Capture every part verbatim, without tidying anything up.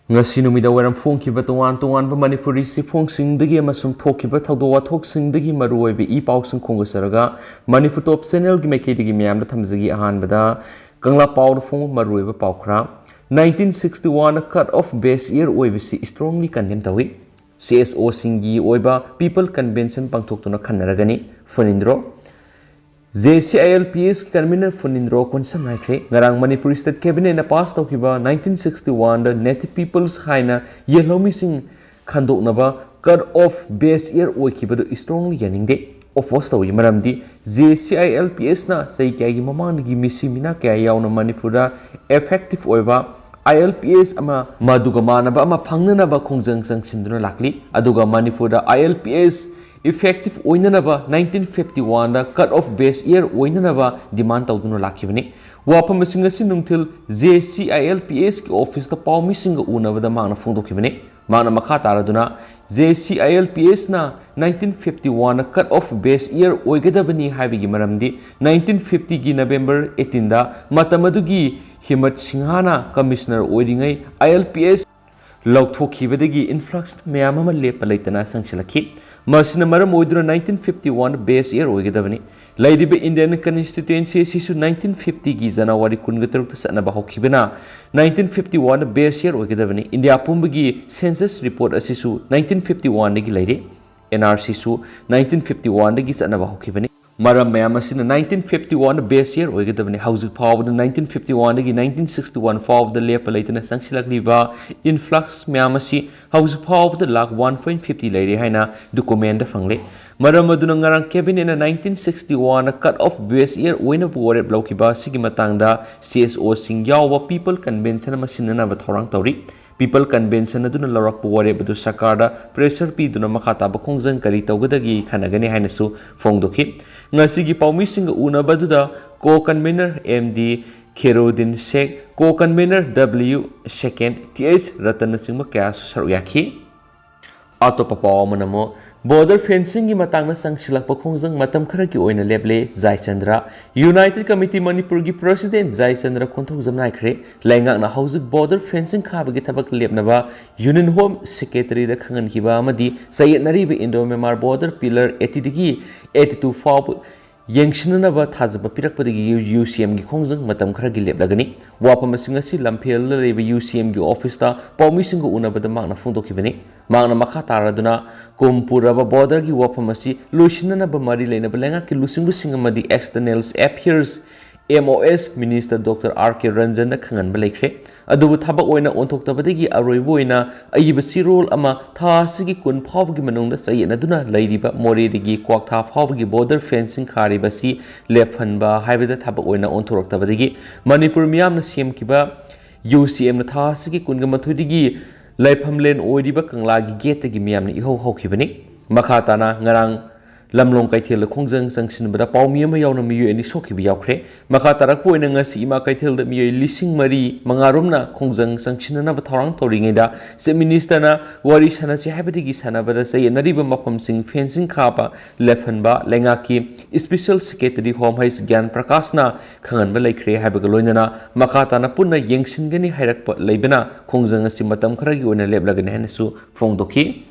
ꯉꯁꯤ ꯅꯨꯃꯤꯗꯥꯡ ꯋꯥꯏꯔꯝ ꯐꯣꯡꯈꯤꯕ ꯇꯣꯉꯥꯟ ꯇꯣꯉꯥꯟꯕ ꯃꯅꯤꯄꯨꯔꯤ ꯆꯦꯐꯣꯡꯁꯤꯡꯗꯒꯤ ꯑꯃꯁꯨꯡ ꯊꯣꯛꯈꯤꯕ ꯊꯧꯗꯣꯛ ꯋꯥꯊꯣꯛꯁꯤꯡꯗꯒꯤ ꯃꯔꯨꯑꯣꯏꯕ ꯏ ꯄꯥꯎꯁꯤꯡ ꯈꯣꯝꯒꯠꯆꯔꯒ ꯃꯅꯤꯄꯨꯔ ꯇꯣꯞ ꯆꯦꯅꯦꯜꯒꯤ ꯃꯥꯏꯀꯩꯗꯒꯤ ꯃꯌꯥꯝꯗ ꯊꯝꯖꯒꯦ꯫ ꯑꯍꯥꯟꯕꯗ ꯀꯪꯂꯥ ꯄꯥꯎꯗ ꯐꯣꯡꯕ ꯃꯔꯨꯑꯣꯏꯕ ꯄꯥꯎ ꯈꯔ꯫ Nineteen sixty one cut off base year ꯑꯣꯏꯕꯁꯤ strongly condemn ꯇꯧꯏ꯫ ꯁꯤ ꯑꯦꯁ ꯑꯣꯁꯤꯡꯒꯤ ꯑꯣꯏꯕ People Convention ꯄꯥꯡꯊꯣꯛꯇꯨꯅ ꯈꯟꯅꯔꯒꯅꯤ꯫ Phanindro. J C I L P ꯑꯦꯁꯀꯤ convener ꯐꯅꯤꯟꯗ꯭ꯔꯣ ꯀꯣꯟꯁꯝ ꯍꯥꯏꯈ꯭ꯔꯦ꯫ ꯉꯔꯥꯡ ꯃꯅꯤꯄꯨꯔ state cabinetꯅ pass ꯇꯧꯈꯤꯕ nineteen sixty oneꯗ Native Peoples ꯍꯥꯏꯅ ꯌꯦꯜꯍꯧꯃꯤꯁꯤꯡ ꯈꯟꯗꯣꯛꯅꯕ cut off base year ꯑꯣꯏꯈꯤꯕꯗꯨ strongly ꯌꯥꯅꯤꯡꯗꯦ, oppose ꯇꯧꯏ꯫ ꯃꯔꯝꯗꯤ J C I L P ꯑꯦꯁꯅ ꯆꯍꯤ ꯀꯌꯥꯒꯤ ꯃꯃꯥꯡꯗꯒꯤ ꯃꯤꯁꯤ ꯃꯤꯅꯥ ꯀꯌꯥ ꯌꯥꯎꯅ ꯃꯅꯤꯄꯨꯔꯗ effective ꯑꯣꯏꯕ ꯑꯥꯏ ꯑꯦꯜ ꯄꯤ ꯑꯦꯁ ꯑꯃ ꯃꯗꯨꯒ ꯃꯥꯟꯅꯕ ꯑꯃ ꯐꯪꯅꯅꯕ ꯈꯣꯡꯖꯪ ꯆꯪꯁꯤꯟꯗꯨꯅ ꯂꯥꯛꯂꯤ꯫ ꯑꯗꯨꯒ ꯃꯅꯤꯄꯨꯔꯗ ꯑꯥꯏ ꯑꯦꯜ ꯄꯤ ꯑꯦꯁ effective ꯑꯣꯏꯅꯅꯕ nineteen fifty oneꯗ cut off base year ꯑꯣꯏꯅꯅꯕ demand ꯇꯧꯗꯨꯅ ꯂꯥꯛꯈꯤꯕꯅꯤ꯫ ꯋꯥꯐꯝꯁꯤꯡ ꯑꯁꯤ ꯅꯨꯡꯊꯤꯜ J C I L P ꯑꯦꯁꯀꯤ officeꯇ ꯄꯥꯎꯃꯤꯁꯤꯡꯒ ꯎꯅꯕꯗ ꯃꯍꯥꯛꯅ ꯐꯣꯡꯗꯣꯛꯈꯤꯕꯅꯤ꯫ ꯃꯍꯥꯛꯅ ꯃꯈꯥ ꯇꯥꯔꯗꯨꯅ, J C I L P ꯑꯦꯁꯅ nineteen fifty oneꯗ cut off base year ꯑꯣꯏꯒꯗꯕꯅꯤ ꯍꯥꯏꯕꯒꯤ ꯃꯔꯝꯗꯤ nineteen fiftyꯒꯤ November eighteenꯗ ꯃꯇꯝ ꯑꯗꯨꯒꯤ ꯍꯤꯃꯠ ꯁꯤꯡꯍꯥꯅ commissioner ꯑꯣꯏꯔꯤꯉꯩ ꯑꯥꯏ ꯑꯦꯜ ꯄꯤ ꯑꯦꯁ ꯂꯧꯊꯣꯛꯈꯤꯕꯗꯒꯤ influx ꯃꯌꯥꯝ ꯑꯃ ꯂꯦꯞꯄ ꯂꯩꯇꯅ ꯆꯪꯁꯤꯜꯂꯛꯈꯤ꯫ ꯃꯁꯤꯅ ꯃꯔꯝ ꯑꯣꯏꯗꯨꯅ nineteen fifty one base year ꯑꯣꯏꯒꯗꯕꯅꯤ꯫ ꯂꯩꯔꯤꯕ Indian constituency ꯑꯁꯤꯁꯨ nineteen fiftyꯒꯤ January ꯀꯨꯟꯒ ꯇꯔꯨꯛꯇ ꯆꯠꯅꯕ ꯍꯧꯈꯤꯕꯅ nineteen fifty one base year ꯑꯣꯏꯒꯗꯕꯅꯤ꯫ ꯏꯟꯗꯤꯌꯥ ꯄꯨꯝꯕꯒꯤ census report ꯑꯁꯤꯁꯨ nineteen fifty oneꯗꯒꯤ ꯂꯩꯔꯤ꯫ ꯑꯦꯟ ꯑꯥꯔ ꯁꯤꯁꯨ nineteen fifty oneꯗꯒꯤ ꯆꯠꯅꯕ ꯍꯧꯈꯤꯕꯅꯤ꯫ ꯃꯔꯝ ꯃꯌꯥꯝ ꯑꯁꯤꯅ nineteen fifty one base year ꯑꯣꯏꯒꯗꯕꯅꯤ꯫ ꯍꯧꯖꯤꯛ ꯐꯥꯎꯕꯗ nineteen fifty oneꯗꯒꯤ nineteen sixty one ꯐꯥꯎꯕꯗ ꯂꯦꯞꯄ ꯂꯩꯇꯅ ꯆꯪꯁꯤꯜꯂꯛꯂꯤꯕ influx ꯃꯌꯥꯝ ꯑꯁꯤ ꯍꯧꯖꯤꯛ ꯐꯥꯎꯕꯗ ꯂꯥꯈ one point fifty ꯂꯩꯔꯦ ꯍꯥꯏꯅ documentꯗ ꯐꯪꯂꯦ꯫ ꯃꯔꯝ ꯑꯗꯨꯅ ꯉꯔꯥꯡ cabinetꯅ nineteen sixty oneꯗ cut off base year ꯑꯣꯏꯅꯕ ꯋꯥꯔꯦꯞ ꯂꯧꯈꯤꯕ ꯑꯁꯤꯒꯤ ꯃꯇꯥꯡꯗ ꯁꯤ ꯑꯦꯁ ꯑꯣꯁꯤꯡ ꯌꯥꯎꯕ People Convention ꯑꯃ ꯁꯤꯟꯅꯅꯕ ꯊꯧꯔꯥꯡ ꯇꯧꯔꯤ꯫ People Convention ꯑꯗꯨꯅ ꯂꯧꯔꯛꯄ ꯋꯥꯔꯦꯞ ꯑꯗꯨ ꯁꯔꯀꯥꯔꯗ pressure ꯄꯤꯗꯨꯅ ꯃꯈꯥ ꯇꯥꯕ ꯈꯣꯡꯖꯪ ꯀꯔꯤ ꯇꯧꯒꯗꯒꯦ ꯈꯟꯅꯒꯅꯤ ꯍꯥꯏꯅꯁꯨ ꯐꯣꯡꯗꯣꯛꯈꯤ꯫ ꯉꯁꯤꯒꯤ ꯄꯥꯎꯃꯤꯁꯤꯡꯒ ꯎꯅꯕ ꯑꯗꯨꯗ co-convener ꯑꯦꯝ ꯗꯤ ꯈꯦꯔꯣꯗꯤꯟ ꯁꯦꯈ, co-convener ꯗꯕ꯭ꯂꯤꯎ ꯁꯦꯀꯦꯟ, ꯇꯤ ꯑꯩꯆ ꯔꯇꯟꯅꯆꯤꯡꯕ ꯀꯌꯥꯁꯨ ꯁꯔꯨꯛ ꯌꯥꯈꯤ꯫ ꯑꯇꯣꯞꯄ ꯄꯥꯎ ꯑꯃꯅ ꯑꯃꯨꯛ Border fencingꯒꯤ ꯃꯇꯥꯡꯗ ꯆꯪꯁꯤꯜꯂꯛꯄ ꯈꯣꯡꯖꯪ ꯃꯇꯝ ꯈꯔꯒꯤ ꯑꯣꯏꯅ ꯂꯦꯞꯂꯦ, ꯖꯥꯏꯆꯟꯗ꯭ꯔ꯫ United Committee ꯃꯅꯤꯄꯨꯔꯒꯤ president ꯖꯥꯏꯆꯟꯗ꯭ꯔ ꯈꯣꯟꯊꯣꯛꯖꯝ ꯅꯥꯏꯈ꯭ꯔꯦ꯫ ꯂꯩꯉꯥꯛꯅ ꯍꯧꯖꯤꯛ border fencing ꯈꯥꯕꯒꯤ ꯊꯕꯛ ꯂꯦꯞꯅꯕ Union Home Secretaryꯗ ꯈꯪꯍꯟꯈꯤꯕ ꯑꯃꯗꯤ ꯆꯌꯦꯠꯅꯔꯤꯕ Indo-Myanmar border pillar eightyꯗꯒꯤ eighty-two ꯐꯥꯎꯕ ꯌꯦꯡꯁꯤꯟꯅꯅꯕ ꯊꯥꯖꯕ ꯄꯤꯔꯛꯄꯗꯒꯤ ꯌꯨ ꯁꯤ ꯑꯦꯝꯒꯤ ꯈꯣꯡꯖꯪ ꯃꯇꯝ ꯈꯔꯒꯤ ꯂꯦꯞꯂꯒꯅꯤ꯫ ꯋꯥꯐꯝ ꯑꯁꯤꯡ ꯑꯁꯤ ꯂꯝꯐꯦꯜꯗ ꯂꯩꯕ ꯌꯨ ꯁꯤ ꯑꯦꯝꯒꯤ officeꯇ ꯄꯥꯎꯃꯤꯁꯤꯡꯒ ꯎꯅꯕꯗ ꯃꯍꯥꯛꯅ ꯐꯣꯡꯗꯣꯛꯈꯤꯕꯅꯤ꯫ ꯃꯍꯥꯛꯅ ꯃꯈꯥ ꯇꯥꯔꯗꯨꯅ ꯀꯨꯝ ꯄꯨꯔꯕ borderꯒꯤ ꯋꯥꯐꯝ ꯑꯁꯤ ꯂꯣꯏꯁꯤꯟꯅꯅꯕ ꯃꯔꯤ ꯂꯩꯅꯕ ꯂꯩꯉꯥꯛꯀꯤ ꯂꯨꯆꯤꯡꯕꯁꯤꯡ ꯑꯃꯗꯤ External Affairs, M O S, Minister Doctor R K ꯔꯟꯖꯟꯗ ꯈꯪꯍꯟꯕ ꯂꯩꯈ꯭ꯔꯦ꯫ ꯑꯗꯨꯕꯨ ꯊꯕꯛ ꯑꯣꯏꯅ ꯑꯣꯟꯊꯣꯛꯇꯕꯗꯒꯤ ꯑꯔꯣꯏꯕ ꯑꯣꯏꯅ ꯑꯏꯕ ꯆꯦꯔꯣꯜ ꯑꯃ ꯊꯥ ꯑꯁꯤꯒꯤ ꯀꯨꯟ ꯐꯥꯎꯕꯒꯤ ꯃꯅꯨꯡꯗ ꯆꯌꯦꯠꯅꯗꯨꯅ ꯂꯩꯔꯤꯕ ꯃꯣꯔꯦꯗꯒꯤ ꯀ꯭ꯋꯥꯛꯊꯥ ꯐꯥꯎꯕꯒꯤ border fencing ꯈꯥꯔꯤꯕ ꯑꯁꯤ ꯂꯦꯞꯍꯟꯕ ꯍꯥꯏꯕꯗ ꯊꯕꯛ ꯑꯣꯏꯅ ꯑꯣꯟꯊꯣꯔꯛꯇꯕꯗꯒꯤ ꯃꯅꯤꯄꯨꯔ ꯃꯤꯌꯥꯝꯅ ꯁꯦꯝꯈꯤꯕ ꯌꯨ ꯁꯤ ꯑꯦꯝꯅ ꯊꯥ ꯑꯁꯤꯒꯤ ꯀꯨꯟꯒ ꯃꯥꯊꯣꯏꯗꯒꯤ ꯂꯩꯐꯝꯂꯦꯟ ꯑꯣꯏꯔꯤꯕ ꯀꯪꯂꯥꯒꯤ gateꯇꯒꯤ ꯃꯤꯌꯥꯝꯅ ꯏꯍꯧ ꯍꯧꯈꯤꯕꯅꯤ꯫ ꯃꯈꯥ ꯇꯥꯅ ꯉꯔꯥꯡ ꯂꯝꯂꯣꯡ ꯀꯩꯊꯦꯜꯗ ꯈꯣꯡꯖꯪ ꯆꯪꯁꯤꯟꯕꯗ ꯄꯥꯎꯃꯤ ꯑꯃ ꯌꯥꯎꯅ ꯃꯤꯑꯣꯏ ꯑꯅꯤ ꯁꯣꯛꯈꯤꯕ ꯌꯥꯎꯈ꯭ꯔꯦ꯫ ꯃꯈꯥ ꯇꯥꯔꯛꯄ ꯑꯣꯏꯅ ꯉꯁꯤ ꯏꯃꯥ ꯀꯩꯊꯦꯜꯗ ꯃꯤꯑꯣꯏ ꯂꯤꯁꯤꯡ ꯃꯔꯤ ꯃꯉꯥꯔꯣꯝꯅ ꯈꯣꯡꯖꯪ ꯆꯪꯁꯤꯟꯅꯅꯕ ꯊꯧꯔꯥꯡ ꯇꯧꯔꯤꯉꯩꯗ Chief Ministerꯅ ꯋꯥꯔꯤ ꯁꯥꯟꯅꯁꯤ ꯍꯥꯏꯕꯗꯒꯤ ꯁꯥꯟꯅꯕꯗ ꯆꯌꯦꯠꯅꯔꯤꯕ ꯃꯐꯝꯁꯤꯡ fencing ꯈꯥꯕ ꯂꯦꯞꯍꯟꯕ ꯂꯩꯉꯥꯛꯀꯤ Special Secretary Home H ꯒ꯭ꯌꯥꯟ ꯄ꯭ꯔꯀꯥꯁꯅ ꯈꯪꯍꯟꯕ ꯂꯩꯈ꯭ꯔꯦ ꯍꯥꯏꯕꯒ ꯂꯣꯏꯅꯅ ꯃꯈꯥ ꯇꯥꯅ ꯄꯨꯟꯅ ꯌꯦꯡꯁꯤꯟꯒꯅꯤ ꯍꯥꯏꯔꯛꯄ ꯂꯩꯕꯅ ꯈꯣꯡꯖꯪ ꯑꯁꯤ ꯃꯇꯝ ꯈꯔꯒꯤ ꯑꯣꯏꯅ ꯂꯦꯞꯂꯒꯅꯤ ꯍꯥꯏꯅꯁꯨ ꯐꯣꯡꯗꯣꯛꯈꯤ꯫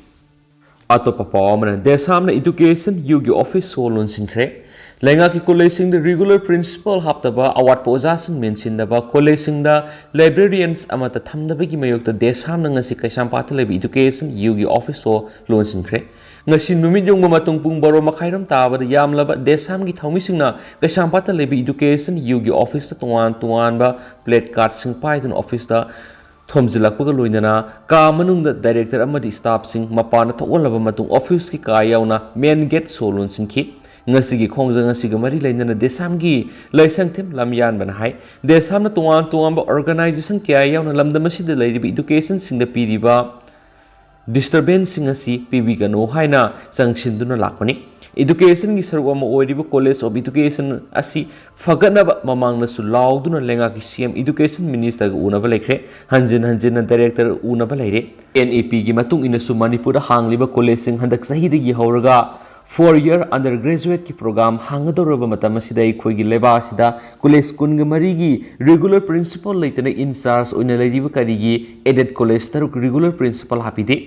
ꯑꯇꯣꯞꯄ ꯄꯥꯎ ꯑꯃꯅ, ꯗꯦꯁꯥꯝꯅ Education Uꯒꯤ office ꯁꯣ ꯂꯣꯟꯁꯤꯟꯈ꯭ꯔꯦ꯫ ꯂꯩꯉꯥꯛꯀꯤ collegeꯁꯤꯡꯗ regular principal ꯍꯥꯞꯇꯕ, ꯑꯋꯥꯠꯄ ꯑꯣꯖꯥꯁꯤꯡ ꯃꯦꯟꯁꯤꯟꯗꯕ, collegeꯁꯤꯡꯗ librarians ꯑꯃꯠꯇ ꯊꯝꯗꯕꯒꯤ ꯃꯥꯌꯣꯛꯇ ꯗꯦꯁꯥꯝꯅ ꯉꯁꯤ ꯀꯩꯁꯥꯝꯄꯥꯠꯇ ꯂꯩꯕ Education Uꯒꯤ office ꯁꯣ ꯂꯣꯟꯁꯤꯟꯈ꯭ꯔꯦ꯫ ꯉꯁꯤ ꯅꯨꯃꯤꯠ ꯌꯨꯡꯕ ꯃꯇꯨꯡ ꯄꯨꯡ ꯕꯥꯔꯣ ꯃꯈꯥꯏꯔꯣꯝ ꯇꯥꯕꯗ ꯌꯥꯝꯂꯕ ꯗꯦꯁꯥꯝꯒꯤ ꯊꯧꯃꯤꯁꯤꯡꯅ ꯀꯩꯁꯥꯝꯄꯥꯠꯇ ꯂꯩꯕ Education Uꯒꯤ officeꯇ ꯇꯣꯉꯥꯟ ꯇꯣꯉꯥꯟꯕ placardꯁꯤꯡ ꯄꯥꯏꯗꯨꯅ officeꯇ ꯊꯣꯝꯖꯤꯜꯂꯛꯄꯒ ꯂꯣꯏꯅꯅ ꯀꯥ ꯃꯅꯨꯡꯗ director ꯑꯃꯗꯤ staffꯁꯤꯡ ꯃꯄꯥꯟꯗ ꯊꯣꯛꯍꯜꯂꯕ ꯃꯇꯨꯡ officeꯀꯤ ꯀꯥ ꯌꯥꯎꯅ main gate ꯁꯣ ꯂꯣꯟꯁꯤꯟꯈꯤ꯫ ꯉꯁꯤꯒꯤ ꯈꯣꯡꯖꯪ ꯑꯁꯤꯒ ꯃꯔꯤ ꯂꯩꯅꯅ ꯗꯦꯁꯥꯝꯒꯤ ꯂꯥꯏꯁꯪꯊꯦꯝ ꯂꯝꯌꯥꯟꯕꯅ ꯍꯥꯏ, ꯗꯦꯁꯥꯝꯅ ꯇꯣꯉꯥꯟ ꯇꯣꯉꯥꯟꯕ organization ꯀꯌꯥ ꯌꯥꯎꯅ ꯂꯝꯗꯝ ꯑꯁꯤꯗ ꯂꯩꯔꯤꯕ educationꯁꯤꯡꯗ ꯄꯤꯔꯤꯕ disturbanceꯁꯤꯡ ꯑꯁꯤ ꯄꯤꯕꯤꯒꯅꯨ ꯍꯥꯏꯅ ꯆꯪꯁꯤꯟꯗꯨꯅ ꯂꯥꯛꯄꯅꯤ꯫ Educationꯒꯤ ꯁꯔꯨꯛ ꯑꯃ ꯑꯣꯏꯔꯤꯕ College of Education ꯑꯁꯤ ꯐꯒꯠꯅꯕ ꯃꯃꯥꯡꯗꯁꯨ ꯂꯥꯎꯗꯨꯅ ꯂꯩꯉꯥꯛꯀꯤ C M Education Ministerꯒ ꯎꯅꯕ ꯂꯩꯈ꯭ꯔꯦ꯫ ꯍꯟꯖꯤꯟ ꯍꯟꯖꯤꯟꯅ Director ꯎꯅꯕ ꯂꯩꯔꯦ꯫ N E Pꯒꯤ ꯃꯇꯨꯡ ꯏꯟꯅꯁꯨ ꯃꯅꯤꯄꯨꯔꯗ ꯍꯥꯡꯂꯤꯕ collegeꯁꯤꯡ ꯍꯟꯗꯛ ꯆꯍꯤꯗꯒꯤ ꯍꯧꯔꯒ four year undergraduateꯀꯤ program ꯍꯥꯡꯒꯗꯧꯔꯕ ꯃꯇꯝ ꯑꯁꯤꯗ ꯑꯩꯈꯣꯏꯒꯤ ꯂꯩꯕꯥꯛ ꯑꯁꯤꯗ college ꯀꯨꯟꯒ ꯃꯔꯤꯒꯤ regular principal ꯂꯩꯇꯅ in charge ꯑꯣꯏꯅ ꯂꯩꯔꯤꯕ ꯀꯔꯤꯒꯤ aided college ꯇꯔꯨꯛ regular principal ꯍꯥꯞꯄꯤꯗꯦ?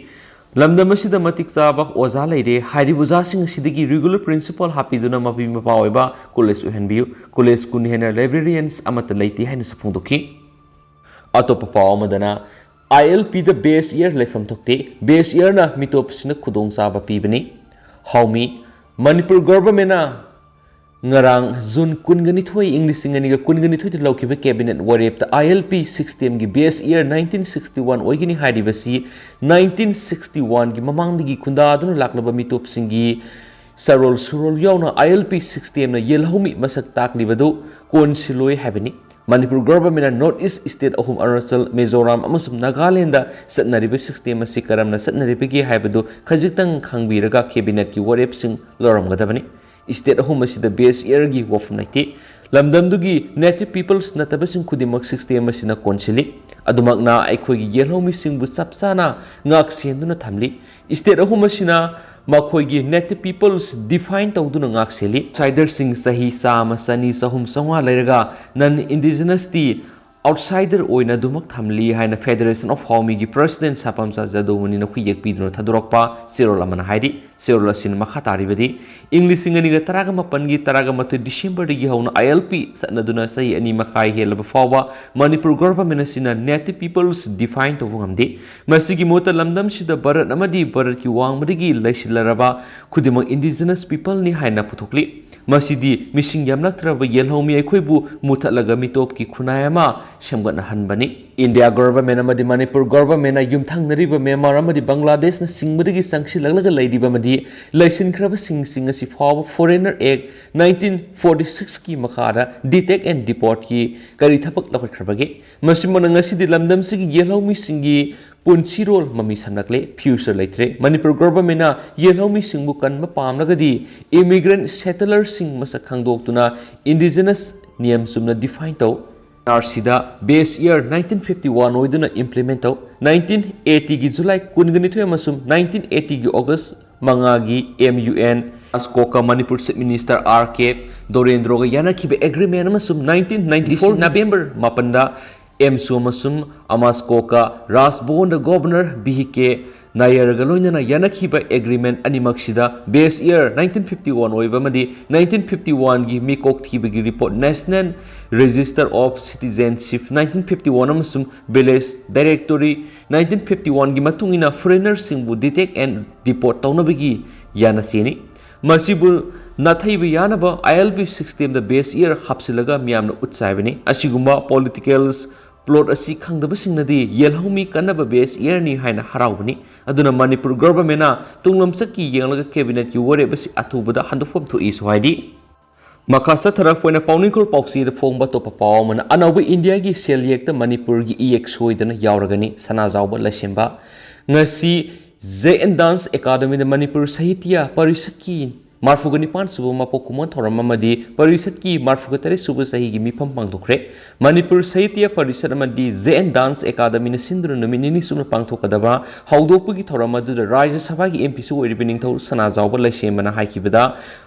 ꯂꯝꯗꯝ ꯑꯁꯤꯗ ꯃꯇꯤꯛ ꯆꯥꯕ ꯑꯣꯖꯥ ꯂꯩꯔꯦ꯫ ꯍꯥꯏꯔꯤꯕ ꯑꯣꯖꯥꯁꯤꯡ ꯑꯁꯤꯗꯒꯤ regular principal ꯍꯥꯞꯄꯤꯗꯨꯅ ꯃꯄꯤ ꯃꯄꯥ ꯑꯣꯏꯕ college ꯑꯣꯏꯍꯟꯕꯤꯌꯨ꯫ College ꯀꯨꯟ ꯍꯦꯟꯅ librarians ꯑꯃꯠꯇ ꯂꯩꯇꯦ ꯍꯥꯏꯅꯁꯨ ꯐꯣꯡꯗꯣꯛꯈꯤ꯫ ꯑꯇꯣꯞꯄ ꯄꯥꯎ ꯑꯃꯗꯅ, I L Pꯗ best year ꯂꯩꯐꯝ ꯊꯣꯛꯇꯦ꯫ Best yearꯅ ꯃꯤꯇꯣꯞꯁꯤꯡꯗ ꯈꯨꯗꯣꯡꯆꯥꯕ ꯄꯤꯕꯅꯤ꯫ ꯍꯥꯎꯃꯤ, ꯃꯅꯤꯄꯨꯔ governmentꯅ ꯉꯔꯥꯡ June ꯀꯨꯟꯒ ꯅꯤꯊꯣꯏ, ꯏꯪ ꯂꯤꯁꯤꯡ ꯑꯅꯤꯒ ꯀꯨꯟꯒ ꯅꯤꯊꯣꯏꯗ ꯂꯧꯈꯤꯕ cabinet ꯋꯥꯔꯦꯞꯇ I L P sixth termꯒꯤ best year nineteen sixty one ꯑꯣꯏꯒꯅꯤ ꯍꯥꯏꯔꯤꯕꯁꯤ nineteen sixty oneꯒꯤ ꯃꯃꯥꯡꯗꯒꯤ ꯈꯨꯟꯗꯥꯗꯨꯅ ꯂꯥꯛꯂꯕ ꯃꯤꯇꯣꯞꯁꯤꯡꯒꯤ ꯆꯔꯣꯜ ꯁꯨꯔꯣꯜ ꯌꯥꯎꯅ I L P sixth termꯅ ꯌꯦꯜꯍꯧꯃꯤ ꯃꯁꯛ ꯇꯥꯛꯂꯤꯕꯗꯨ ꯀꯣꯟꯁꯤꯜꯂꯣꯏ ꯍꯥꯏꯕꯅꯤ꯫ ꯃꯅꯤꯄꯨꯔ governmentꯅ North East state ꯑꯍꯨꯝ, ꯑꯔꯨꯅꯥꯆꯜ, ꯃꯤꯖꯣꯔꯥꯝ ꯑꯃꯁꯨꯡ ꯅꯥꯒꯥꯂꯦꯟꯗ ꯆꯠꯅꯔꯤꯕ sixth term ꯑꯁꯤ ꯀꯔꯝꯅ ꯆꯠꯅꯔꯤꯕꯒꯦ ꯍꯥꯏꯕꯗꯨ ꯈꯖꯤꯛꯇꯪ ꯈꯪꯕꯤꯔꯒ cabinetꯀꯤ ꯋꯥꯔꯦꯞꯁꯤꯡ ꯂꯧꯔꯝꯒꯗꯕꯅꯤ꯫ State ꯑꯍꯨꯝ ꯑꯁꯤꯗ best yearꯒꯤ ꯋꯥꯐꯝ ꯂꯩꯇꯦ꯫ ꯂꯝꯗꯝꯗꯨꯒꯤ native peoples ꯅꯠꯇꯕꯁꯤꯡ ꯈꯨꯗꯤꯡꯃꯛ sixth term ꯑꯁꯤꯅ ꯀꯣꯟꯁꯤꯜꯂꯤ꯫ ꯑꯗꯨꯃꯛꯅ ꯑꯩꯈꯣꯏꯒꯤ ꯌꯦꯜꯍꯧꯃꯤꯁꯤꯡꯕꯨ ꯆꯞ ꯆꯥꯅ ꯉꯥꯛ ꯁꯦꯟꯗꯨꯅ ꯊꯝꯂꯤ꯫ State ꯑꯍꯨꯝ ꯑꯁꯤꯅ ꯃꯈꯣꯏꯒꯤ native peoples define ꯇꯧꯗꯨꯅ ꯉꯥꯛ ꯁꯦꯜꯂꯤ꯫ Outsiderꯁꯤꯡ ꯆꯍꯤ ꯆꯥꯝꯃ, ꯆꯅꯤ, ꯆꯍꯨꯝ, ꯆꯥꯝꯃꯉꯥ ꯂꯩꯔꯒ non-indigenousꯇꯤ outsider ꯑꯣꯏꯅ ꯑꯗꯨꯃꯛ ꯊꯝꯂꯤ ꯍꯥꯏꯅ Federation of ꯍꯥꯎꯃꯤꯒꯤ president ꯁꯥꯄꯝꯆꯥ ꯖꯥꯗꯧꯃꯅꯤꯅ ꯈꯨꯌꯦꯛ ꯄꯤꯗꯨꯅ ꯊꯥꯗꯣꯔꯛꯄ ꯆꯦꯔꯣꯜ ꯑꯃꯅ ꯍꯥꯏꯔꯤ꯫ ꯆꯦꯔꯣꯜ ꯑꯁꯤꯅ ꯃꯈꯥ ꯇꯥꯔꯤꯕꯗꯤ, ꯏꯪ ꯂꯤꯁꯤꯡ ꯑꯅꯤꯒ ꯇꯔꯥꯃꯥꯄꯟꯒꯤ ꯇꯔꯥꯃꯥꯊꯣꯏ Decemberꯗꯒꯤ ꯍꯧꯅ I L P ꯆꯠꯅꯗꯨꯅ ꯆꯍꯤ ꯑꯅꯤ ꯃꯈꯥꯏ ꯍꯦꯜꯂꯕ ꯐꯥꯎꯕ ꯃꯅꯤꯄꯨꯔ government ꯑꯁꯤꯅ native peoples define ꯇꯧꯕ ꯉꯝꯗꯦ꯫ ꯃꯁꯤꯒꯤ ꯃꯍꯨꯠꯇ ꯂꯝꯗꯝꯁꯤꯗ ꯚꯥꯔꯠ ꯑꯃꯗꯤ ꯚꯥꯔꯠꯀꯤ ꯋꯥꯡꯃꯗꯒꯤ ꯂꯩꯁꯤꯜꯂꯔꯕ ꯈꯨꯗꯤꯡꯃꯛ indigenous peopleꯅꯤ ꯍꯥꯏꯅ ꯄꯨꯊꯣꯛꯂꯤ꯫ ꯃꯁꯤꯗꯤ ꯃꯤꯁꯤꯡ ꯌꯥꯝꯂꯛꯇ꯭ꯔꯕ ꯌꯦꯜꯍꯧꯃꯤ ꯑꯩꯈꯣꯏꯕꯨ ꯃꯨꯊꯠꯂꯒ ꯃꯤꯇꯣꯞꯀꯤ ꯈꯨꯟꯅꯥꯏ ꯑꯃ ꯁꯦꯝꯒꯠꯅꯍꯟꯕꯅꯤ꯫ India government ꯑꯃꯗꯤ ꯃꯅꯤꯄꯨꯔ governmentꯅ ꯌꯨꯝꯊꯪꯅꯔꯤꯕ ꯃ꯭ꯌꯥꯟꯃꯥꯔ ꯑꯃꯗꯤ ꯕꯪꯒ꯭ꯂꯥꯗꯦꯁꯅ ꯆꯤꯡꯕꯗꯒꯤ ꯆꯪꯁꯤꯜꯂꯛꯂꯒ ꯂꯩꯔꯤꯕ ꯑꯃꯗꯤ ꯂꯩꯁꯤꯟꯈ꯭ꯔꯕꯁꯤꯡꯁꯤꯡ ꯑꯁꯤ ꯐꯥꯎꯕ Foreigner Act nineteen forty sixꯀꯤ ꯃꯈꯥꯗ detect and deportꯀꯤ ꯀꯔꯤ ꯊꯕꯛ ꯂꯧꯈꯠꯈ꯭ꯔꯕꯒꯦ? ꯃꯁꯤꯃꯛꯅ ꯉꯁꯤꯗꯤ ꯂꯝꯗꯝꯁꯤꯒꯤ ꯌꯦꯜꯍꯧꯃꯤꯁꯤꯡꯒꯤ ꯄꯨꯟꯁꯤꯔꯣꯜ ꯃꯃꯤ ꯁꯝꯂꯛꯂꯦ, future ꯂꯩꯇ꯭ꯔꯦ꯫ ꯃꯅꯤꯄꯨꯔ ꯒꯣꯚꯔꯟꯃꯦꯟꯠꯅ ꯌꯦꯜꯍꯧꯃꯤꯁꯤꯡꯕꯨ ꯀꯟꯕ ꯄꯥꯝꯂꯒꯗꯤ immigrant settlerꯁꯤꯡ ꯃꯁꯛ ꯈꯪꯗꯣꯛꯇꯨꯅ indigenous ꯅꯤꯌꯝ ꯆꯨꯝꯅ define ꯇꯧ꯫ ꯑꯥꯔ ꯁꯤꯗ base year nineteen fifty one ꯑꯣꯏꯗꯨꯅ implement ꯇꯧ꯫ Nineteen eighty ꯒꯤ July ꯀꯨꯟꯒ ꯅꯤꯊꯣꯏ ꯑꯃꯁꯨꯡ nineteen eighty ꯒꯤ August ꯃꯉꯥꯒꯤ M U N ꯑꯁꯀꯣꯀ Manipur Chief Minister R K ꯗꯣꯔꯦꯟꯗ꯭ꯔꯣꯒ ꯌꯥꯅꯈꯤꯕ agreement ꯑꯃꯁꯨꯡ nineteen ninety four November ꯃꯥꯄꯟꯗ ꯑꯦꯝꯁꯨ ꯑꯃꯁꯨꯡ ꯑꯃꯥꯁꯀꯣꯀ ꯔꯥꯖ ꯚꯋꯟꯗ Governor B K ꯅꯥꯌꯔꯒ ꯂꯣꯏꯅꯅ ꯌꯥꯅꯈꯤꯕ agreement ꯑꯅꯤꯃꯛꯁꯤꯗ base year nineteen fifty one ꯑꯣꯏꯕ ꯑꯃꯗꯤ nineteen fifty one ꯒꯤ ꯃꯤꯀꯣꯛ ꯊꯤꯕꯒꯤ report National Register of Citizenship nineteen fifty one ꯑꯃꯁꯨꯡ Village Directory nineteen fifty one ꯒꯤ ꯃꯇꯨꯡ ꯏꯟꯅ foreignerꯁꯤꯡꯕꯨ detect and deport ꯇꯧꯅꯕꯒꯤ ꯌꯥꯅꯁꯦꯅꯤ꯫ ꯃꯁꯤꯕꯨ ꯅꯥꯊꯩꯕ ꯌꯥꯅꯕ I L P systemꯗ base year ꯍꯥꯞꯆꯤꯜꯂꯒ ꯃꯤꯌꯥꯝꯅ ꯎꯠꯆꯥꯏꯕꯅꯤ꯫ ꯑꯁꯤꯒꯨꯝꯕ political plot ꯑꯁꯤ ꯈꯪꯗꯕꯁꯤꯡꯅꯗꯤ ꯌꯦꯜꯍꯧꯃꯤ ꯀꯟꯅꯕ base yearꯅꯤ ꯍꯥꯏꯅ ꯍꯔꯥꯎꯕꯅꯤ꯫ ꯑꯗꯨꯅ ꯃꯅꯤꯄꯨꯔ ꯒꯣꯚꯔꯟꯃꯦꯟꯠꯅ ꯇꯨꯡꯂꯝꯆꯠꯀꯤ ꯌꯦꯡꯂꯒ cabinetꯀꯤ ꯋꯥꯔꯦꯞ ꯑꯁꯤ ꯑꯊꯨꯕꯗ ꯍꯟꯗꯣꯛꯐꯝ ꯊꯣꯛꯏꯁꯨ ꯍꯥꯏꯔꯤ꯫ ꯃꯈꯥ ꯆꯠꯊꯔꯛꯄ ꯑꯣꯏꯅ ꯄꯥꯎꯅꯤꯡꯈꯣꯜ ꯄꯥꯎꯆꯦꯗ ꯐꯣꯡꯕ ꯑꯇꯣꯞꯄ ꯄꯥꯎ ꯑꯃꯅ, ꯑꯅꯧꯕ ꯏꯟꯗꯤꯌꯥꯒꯤ ꯁꯦꯜ ꯌꯦꯛꯇ ꯃꯅꯤꯄꯨꯔꯒꯤ ꯏꯌꯦꯛ ꯁꯣꯏꯗꯅ ꯌꯥꯎꯔꯒꯅꯤ, ꯁꯅꯥꯖꯥꯎꯕ ꯂꯩꯁꯦꯝꯕ꯫ ꯉꯁꯤ J N Dance Academyꯗ ꯃꯅꯤꯄꯨꯔ ꯁꯥꯍꯤꯇ꯭ꯌ ꯄꯔꯤꯁꯠꯀꯤ ꯃꯔꯐꯨꯒ ꯅꯤꯄꯥꯟ ꯁꯨꯕ ꯃꯄꯣꯛ ꯀꯨꯝꯑꯣꯟ ꯊꯧꯔꯝ ꯑꯃꯗꯤ ꯄꯔꯤꯁꯠꯀꯤ ꯃꯔꯐꯨꯒ ꯇꯔꯦꯠ ꯁꯨꯕ ꯆꯍꯤꯒꯤ ꯃꯤꯐꯝ ꯄꯥꯡꯊꯣꯛꯈ꯭ꯔꯦ꯫ ꯃꯅꯤꯄꯨꯔ ꯁꯥꯍꯤꯇ꯭ꯌ ꯄꯔꯤꯁꯠ ꯑꯃꯗꯤ J N Dance Academyꯅ ꯁꯤꯟꯗꯨꯅ ꯅꯨꯃꯤꯠ ꯅꯤꯅꯤ ꯆꯨꯞꯅ ꯄꯥꯡꯊꯣꯛꯀꯗꯕ ꯍꯧꯗꯣꯛꯄꯒꯤ ꯊꯧꯔꯝ ꯑꯗꯨꯗ ꯔꯥꯖ꯭ꯌ ꯁꯚꯥꯒꯤ M Pꯁꯨ ꯑꯣꯏꯔꯤꯕ ꯅꯤꯡꯊꯧ ꯁꯅꯥꯖꯥꯎꯕ ꯂꯩꯁꯦꯝꯕꯅ ꯍꯥꯏꯈꯤꯕꯗ,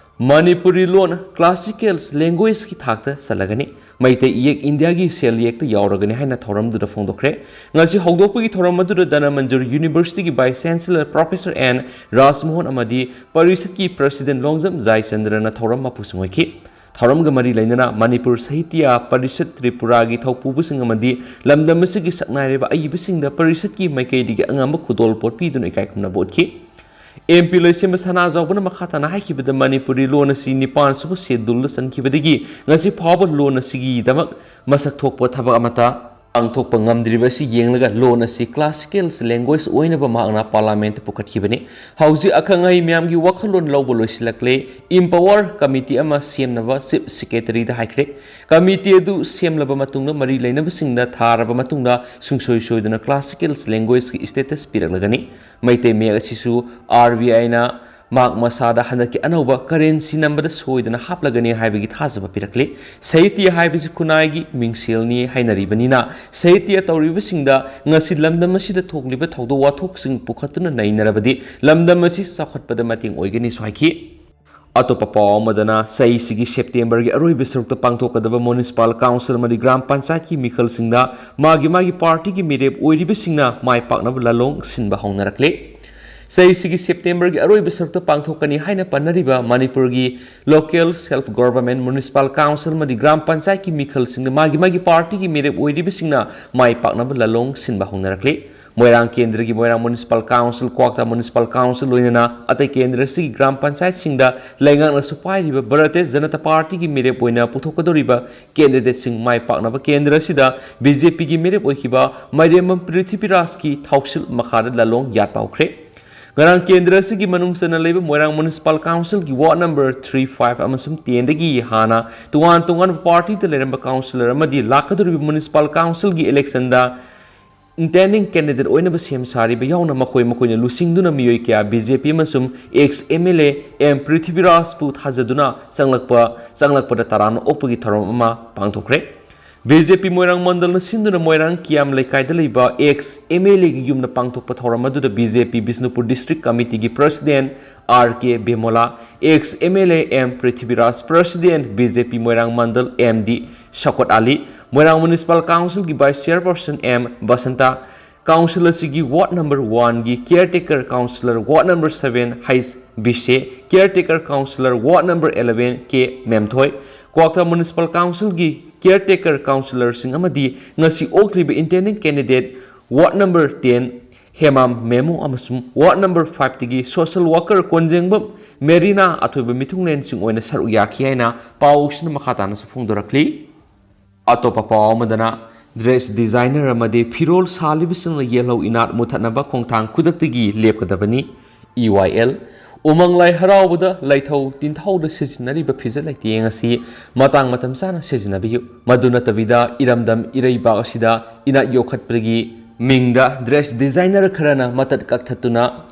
ꯃꯅꯤꯄꯨꯔꯤ ꯂꯣꯟ classical languageetꯀꯤ ꯊꯥꯛꯇ ꯆꯠꯂꯒꯅꯤ꯫ ꯃꯩꯇꯩ ꯏꯌꯦꯛ ꯏꯟꯗꯤꯌꯥꯒꯤ ꯁꯦꯜ ꯌꯦꯛꯇ ꯌꯥꯎꯔꯒꯅꯤ ꯍꯥꯏꯅ ꯊꯧꯔꯝꯗꯨꯗ ꯐꯣꯡꯗꯣꯛꯈ꯭ꯔꯦ꯫ ꯉꯁꯤ ꯍꯧꯗꯣꯛꯄꯒꯤ ꯊꯧꯔꯝ ꯑꯗꯨꯗ ꯙꯅꯃꯟꯖꯨꯔ Universityꯒꯤ Vice Chancellor Professor N ꯔꯥꯖꯃꯣꯍꯟ ꯑꯃꯗꯤ ꯄꯔꯤꯁꯠꯀꯤ President ꯂꯣꯡꯖꯝ ꯖꯥꯏꯆꯟꯗ꯭ꯔꯅ ꯊꯧꯔꯝ ꯃꯄꯨꯁꯨꯡ ꯑꯣꯏꯈꯤ꯫ ꯊꯧꯔꯝꯒ ꯃꯔꯤ ꯂꯩꯅꯅ ꯃꯅꯤꯄꯨꯔ ꯁꯥꯍꯤꯇ꯭ꯌ ꯄꯔꯤꯁꯠ ꯇ꯭ꯔꯤꯄꯨꯔꯥꯒꯤ ꯊꯧꯄꯨꯕꯁꯤꯡ ꯑꯃꯗꯤ ꯂꯝꯗꯝ ꯑꯁꯤꯒꯤ ꯁꯛꯅꯥꯏꯔꯕ ꯑꯏꯕꯁꯤꯡꯗ ꯄꯔꯤꯁꯠꯀꯤ ꯃꯥꯏꯀꯩꯗꯒꯤ ꯑꯉꯝꯕ ꯈꯨꯗꯣꯜꯄꯣꯠ ꯄꯤꯗꯨꯅ ꯏꯀꯥꯏ ꯈꯨꯝꯅꯕ ꯎꯠꯈꯤ꯫ M P ꯂꯩꯁꯦꯝꯕ ꯁꯅꯥꯖꯥꯎꯕꯅ ꯃꯈꯥ ꯇꯥꯅ ꯍꯥꯏꯈꯤꯕꯗ, ꯃꯅꯤꯄꯨꯔꯤ ꯂꯣꯟ ꯑꯁꯤ ꯅꯤꯄꯥꯟ ꯁꯨꯕ Schedule ꯆꯟꯈꯤꯕꯗꯒꯤ ꯉꯁꯤ ꯐꯥꯎꯕ ꯂꯣꯟ ꯑꯁꯤꯒꯤꯗꯃꯛ ꯃꯁꯛ ꯊꯣꯛꯄ ꯊꯕꯛ ꯑꯃꯠꯇ ꯄꯥꯡꯊꯣꯛꯄ ꯉꯝꯗ꯭ꯔꯤꯕ ꯑꯁꯤ ꯌꯦꯡꯂꯒ ꯂꯣꯟ ꯑꯁꯤ classical language ꯑꯣꯏꯅꯕ ꯃꯍꯥꯛꯅ Parliament ꯇ ꯄꯨꯈꯠꯈꯤꯕꯅꯤ꯫ ꯍꯧꯖꯤꯛ ꯑꯈꯪ ꯑꯍꯩ ꯃꯤꯌꯥꯝꯒꯤ ꯋꯥꯈꯜꯂꯣꯟ ꯂꯧꯕ ꯂꯣꯏꯁꯤꯜꯂꯛꯂꯦ꯫ Empower Committee ꯑꯃ ꯁꯦꯝꯅꯕ Chief Secretary ꯗ ꯍꯥꯏꯈ꯭ꯔꯦ꯫ Committee ꯑꯗꯨ ꯁꯦꯝꯂꯕ ꯃꯇꯨꯡꯗ ꯃꯔꯤ ꯂꯩꯅꯕꯁꯤꯡꯗ ꯊꯥꯔꯕ ꯃꯇꯨꯡꯗ ꯁꯨꯡꯁꯣꯏ ꯁꯣꯏꯗꯅ classical language ꯀꯤ status ꯄꯤꯔꯛꯂꯒꯅꯤ꯫ ꯃꯩꯇꯩ ꯃꯌꯦꯛ ꯑꯁꯤꯁꯨ R B I ꯅ ꯃꯍꯥꯛ ꯃꯁꯥꯗ ꯍꯟꯗꯛꯀꯤ ꯑꯅꯧꯕ currency ꯅꯝꯕꯗ ꯁꯣꯏꯗꯅ ꯍꯥꯞꯂꯒꯅꯤ ꯍꯥꯏꯕꯒꯤ ꯊꯥꯖꯕ ꯄꯤꯔꯛꯂꯤ꯫ ꯁꯥꯍꯤꯇ꯭ꯌ ꯍꯥꯏꯕꯁꯤ ꯈꯨꯟꯅꯥꯏꯒꯤ ꯃꯤꯡꯁꯦꯜꯅꯤ ꯍꯥꯏꯅꯔꯤꯕꯅꯤꯅ, ꯁꯥꯍꯤꯇ꯭ꯌ ꯇꯧꯔꯤꯕꯁꯤꯡꯗ ꯉꯁꯤ ꯂꯝꯗꯝ ꯑꯁꯤꯗ ꯊꯣꯛꯂꯤꯕ ꯊꯧꯗꯣꯛ ꯋꯥꯊꯣꯛꯁꯤꯡ ꯄꯨꯈꯠꯇꯨꯅ ꯅꯩꯅꯔꯕꯗꯤ ꯂꯝꯗꯝ ꯑꯁꯤ ꯆꯥꯎꯈꯠꯄꯗ ꯃꯇꯦꯡ ꯑꯣꯏꯒꯅꯤꯁꯨ ꯍꯥꯏꯈꯤ꯫ ꯑꯇꯣꯞꯄ ꯄꯥꯎ ꯑꯃꯗꯅ, ꯆꯍꯤꯁꯤꯒꯤ September ꯒꯤ ꯑꯔꯣꯏꯕ ꯁꯔꯨꯛꯇ ꯄꯥꯡꯊꯣꯛꯀꯗꯕ Municipal Council ꯑꯃꯗꯤ ꯒ꯭ꯔꯥꯝ ꯄꯟꯆꯥꯌꯠꯀꯤ ꯃꯤꯈꯜꯁꯤꯡꯗ ꯃꯥꯒꯤ ꯃꯥꯒꯤ party ꯒꯤ ꯃꯤꯔꯦꯞ ꯑꯣꯏꯔꯤꯕꯁꯤꯡꯅ ꯃꯥꯏ ꯄꯥꯛꯅꯕ ꯂꯥꯂꯣꯡ ꯁꯤꯟꯕ ꯍꯧꯅꯔꯛꯂꯦ꯫ ꯆꯍꯤꯁꯤꯒꯤ September ꯒꯤ ꯑꯔꯣꯏꯕ ꯁꯔꯨꯛꯇ ꯄꯥꯡꯊꯣꯛꯀꯅꯤ ꯍꯥꯏꯅ ꯄꯟꯅꯔꯤꯕ ꯃꯅꯤꯄꯨꯔꯒꯤ Local Self Government, Municipal Council ꯑꯃꯗꯤ ꯒ꯭ꯔꯥꯝ ꯄꯟꯆꯥꯌꯠꯀꯤ ꯃꯤꯈꯜꯁꯤꯡꯗ ꯃꯥꯒꯤ ꯃꯥꯒꯤ party ꯒꯤ ꯃꯤꯔꯦꯞ ꯑꯣꯏꯔꯤꯕꯁꯤꯡꯅ ꯃꯥꯏ ꯄꯥꯛꯅꯕ ꯂꯥꯂꯣꯡ ꯁꯤꯟꯕ ꯍꯧꯅꯔꯛꯂꯤ꯫ ꯃꯣꯏꯔꯥꯡ ꯀꯦꯟꯗ꯭ꯔꯒꯤ ꯃꯣꯏꯔꯥꯡ Municipal Council, ꯀ꯭ꯋꯥꯛꯇꯥ Municipal Council, ꯂꯣꯏꯅꯅ ꯑꯇꯩ ꯀꯦꯟꯗ꯭ꯔꯁꯤꯒꯤ ꯒ꯭ꯔꯥꯝ ꯄꯟꯆꯥꯌꯠꯁꯤꯡꯗ ꯂꯩꯉꯥꯛꯅꯁꯨ ꯄꯥꯏꯔꯤꯕ ꯚꯥꯔꯇꯤꯌ ꯖꯅꯇꯥ party ꯒꯤ ꯃꯤꯔꯦꯞ ꯑꯣꯏꯅ ꯄꯨꯊꯣꯛꯀꯗꯧꯔꯤꯕ candidate ꯁꯤꯡ ꯃꯥꯏ ꯄꯥꯛꯅꯕ ꯀꯦꯟꯗ꯭ꯔ ꯑꯁꯤꯗ B J P ꯒꯤ ꯃꯤꯔꯦꯞ ꯑꯣꯏꯈꯤꯕ ꯃꯥꯏꯔꯦꯝꯕꯝ ꯄ꯭ꯔꯤꯊꯤꯕꯤꯔꯥꯖꯀꯤ ꯊꯧꯁꯤꯜ ꯃꯈꯥꯗ ꯂꯥꯂꯣꯡ ꯌꯥꯠꯄ ꯍꯧꯈ꯭ꯔꯦ꯫ ꯉꯔꯥꯡ ꯀꯦꯟꯗ꯭ꯔ ꯑꯁꯤꯒꯤ ꯃꯅꯨꯡ ꯆꯟꯅ ꯂꯩꯕ ꯃꯣꯏꯔꯥꯡ Municipal Council ꯒꯤ ward number three, five ꯑꯃꯁꯨꯡ ten ꯗꯒꯤ ꯍꯥꯟꯅ ꯇꯣꯉꯥꯟ ꯇꯣꯉꯥꯟꯕ party ꯗ ꯂꯩꯔꯝꯕ councillor ꯑꯃꯗꯤ ꯂꯥꯛꯀꯗꯧꯔꯤꯕ Municipal Council ꯒꯤ election ꯗ intending candidate ꯑꯣꯏꯅꯕ ꯁꯦꯝ ꯁꯥꯔꯤꯕ ꯌꯥꯎꯅ ꯃꯈꯣꯏ ꯃꯈꯣꯏꯅ ꯂꯨꯆꯤꯡꯗꯨꯅ ꯃꯤꯑꯣꯏ ꯀꯌꯥ B J P ꯑꯃꯁꯨꯡ ex M L A M ꯄ꯭ꯔꯤꯊꯤꯕꯤꯔꯥꯖꯄꯨ ꯊꯥꯖꯗꯨꯅ ꯆꯪꯂꯛꯄ, ꯆꯪꯂꯛꯄꯗ ꯇꯔꯥꯝꯅ ꯑꯣꯛꯄꯒꯤ ꯊꯧꯔꯝ ꯑꯃ ꯄꯥꯡꯊꯣꯛꯈ꯭ꯔꯦ꯫ B J P ꯃꯣꯏꯔꯥꯡ ꯃꯟꯗꯜꯅ ꯁꯤꯟꯗꯨꯅ ꯃꯣꯏꯔꯥꯡ ꯀꯤꯌꯥꯝ ꯂꯩꯀꯥꯏꯗ ꯂꯩꯕ ex M L A ꯒꯤ ꯌꯨꯝꯗ ꯄꯥꯡꯊꯣꯛꯄ ꯊꯧꯔꯝ ꯑꯗꯨꯗ B J P Bishnupur District Committee ꯒꯤ President R K ꯕꯦꯃꯣꯂꯥ, ex M L A M Prithviraj, President B J P Moirang ꯃꯟꯗꯜ M D ꯁꯧꯀꯠ Ali, Moirang Municipal Council ꯒꯤ Vice Chairperson M Basanta, Council ꯑꯁꯤꯒꯤ ward number one ꯒꯤ caretaker councillor, ward number seven H ꯕꯤꯁꯦ, caretaker councillor, ward number eleven K ꯃꯦꯝꯊꯣꯏ, ꯀ꯭ꯋꯥꯛꯇꯥ Municipal Council ꯒꯤ caretaker councillor ꯁꯤꯡ ꯑꯃꯗꯤ ꯉꯁꯤ ꯑꯣꯛꯂꯤꯕ intending candidate ward number ten ꯍꯦꯃꯥꯝ ꯃꯦꯃꯣ ꯑꯃꯁꯨꯡ ward number five ꯇꯒꯤ social worker ꯀꯣꯟꯖꯦꯡꯕꯝ ꯃꯦꯔꯤꯅꯥ ꯑꯊꯣꯏꯕ ꯃꯤꯊꯨꯡꯂꯦꯟꯁꯤꯡ ꯑꯣꯏꯅ ꯁꯔꯨꯛ ꯌꯥꯈꯤ ꯍꯥꯏꯅ ꯄꯥꯎꯁꯤꯅ ꯃꯈꯥ ꯇꯥꯅꯁꯨ ꯐꯣꯡꯗꯣꯔꯛꯂꯤ꯫ ꯑꯇꯣꯞꯄ ꯄꯥꯎ ꯑꯃꯗꯅ, Dress designer ꯑꯃꯗꯤ ꯐꯤꯔꯣꯜ ꯁꯥꯂꯤꯕꯁꯤꯡꯅ ꯌꯦꯜꯍꯧ ꯏꯅꯥꯠ ꯃꯨꯊꯠꯅꯕ ꯈꯣꯡꯊꯥꯡ ꯈꯨꯗꯛꯇꯒꯤ ꯂꯦꯞꯀꯗꯕꯅꯤ꯫ E Y L꯫ ꯎꯃꯪ ꯂꯥꯏ ꯍꯔꯥꯎꯕꯗ ꯂꯩꯊꯧ ꯇꯤꯟꯊꯧꯗ ꯁꯤꯖꯤꯟꯅꯔꯤꯕ ꯐꯤꯖꯦꯠ ꯂꯩꯇꯦꯡ ꯑꯁꯤ ꯃꯇꯥꯡ ꯃꯇꯝ ꯆꯥꯅ ꯁꯤꯖꯤꯟꯅꯕꯤꯌꯨ꯫ ꯃꯗꯨ ꯅꯠꯇꯕꯤꯗ ꯏꯔꯝꯗꯝ ꯏꯔꯩꯕꯥꯛ ꯑꯁꯤꯗ ꯏꯅꯥꯠ ꯌꯣꯛꯈꯠꯄꯒꯤ ꯃꯤꯡꯗ dress designer ꯈꯔꯅ ꯃꯇꯠ ꯀꯛꯊꯠꯇꯨꯅ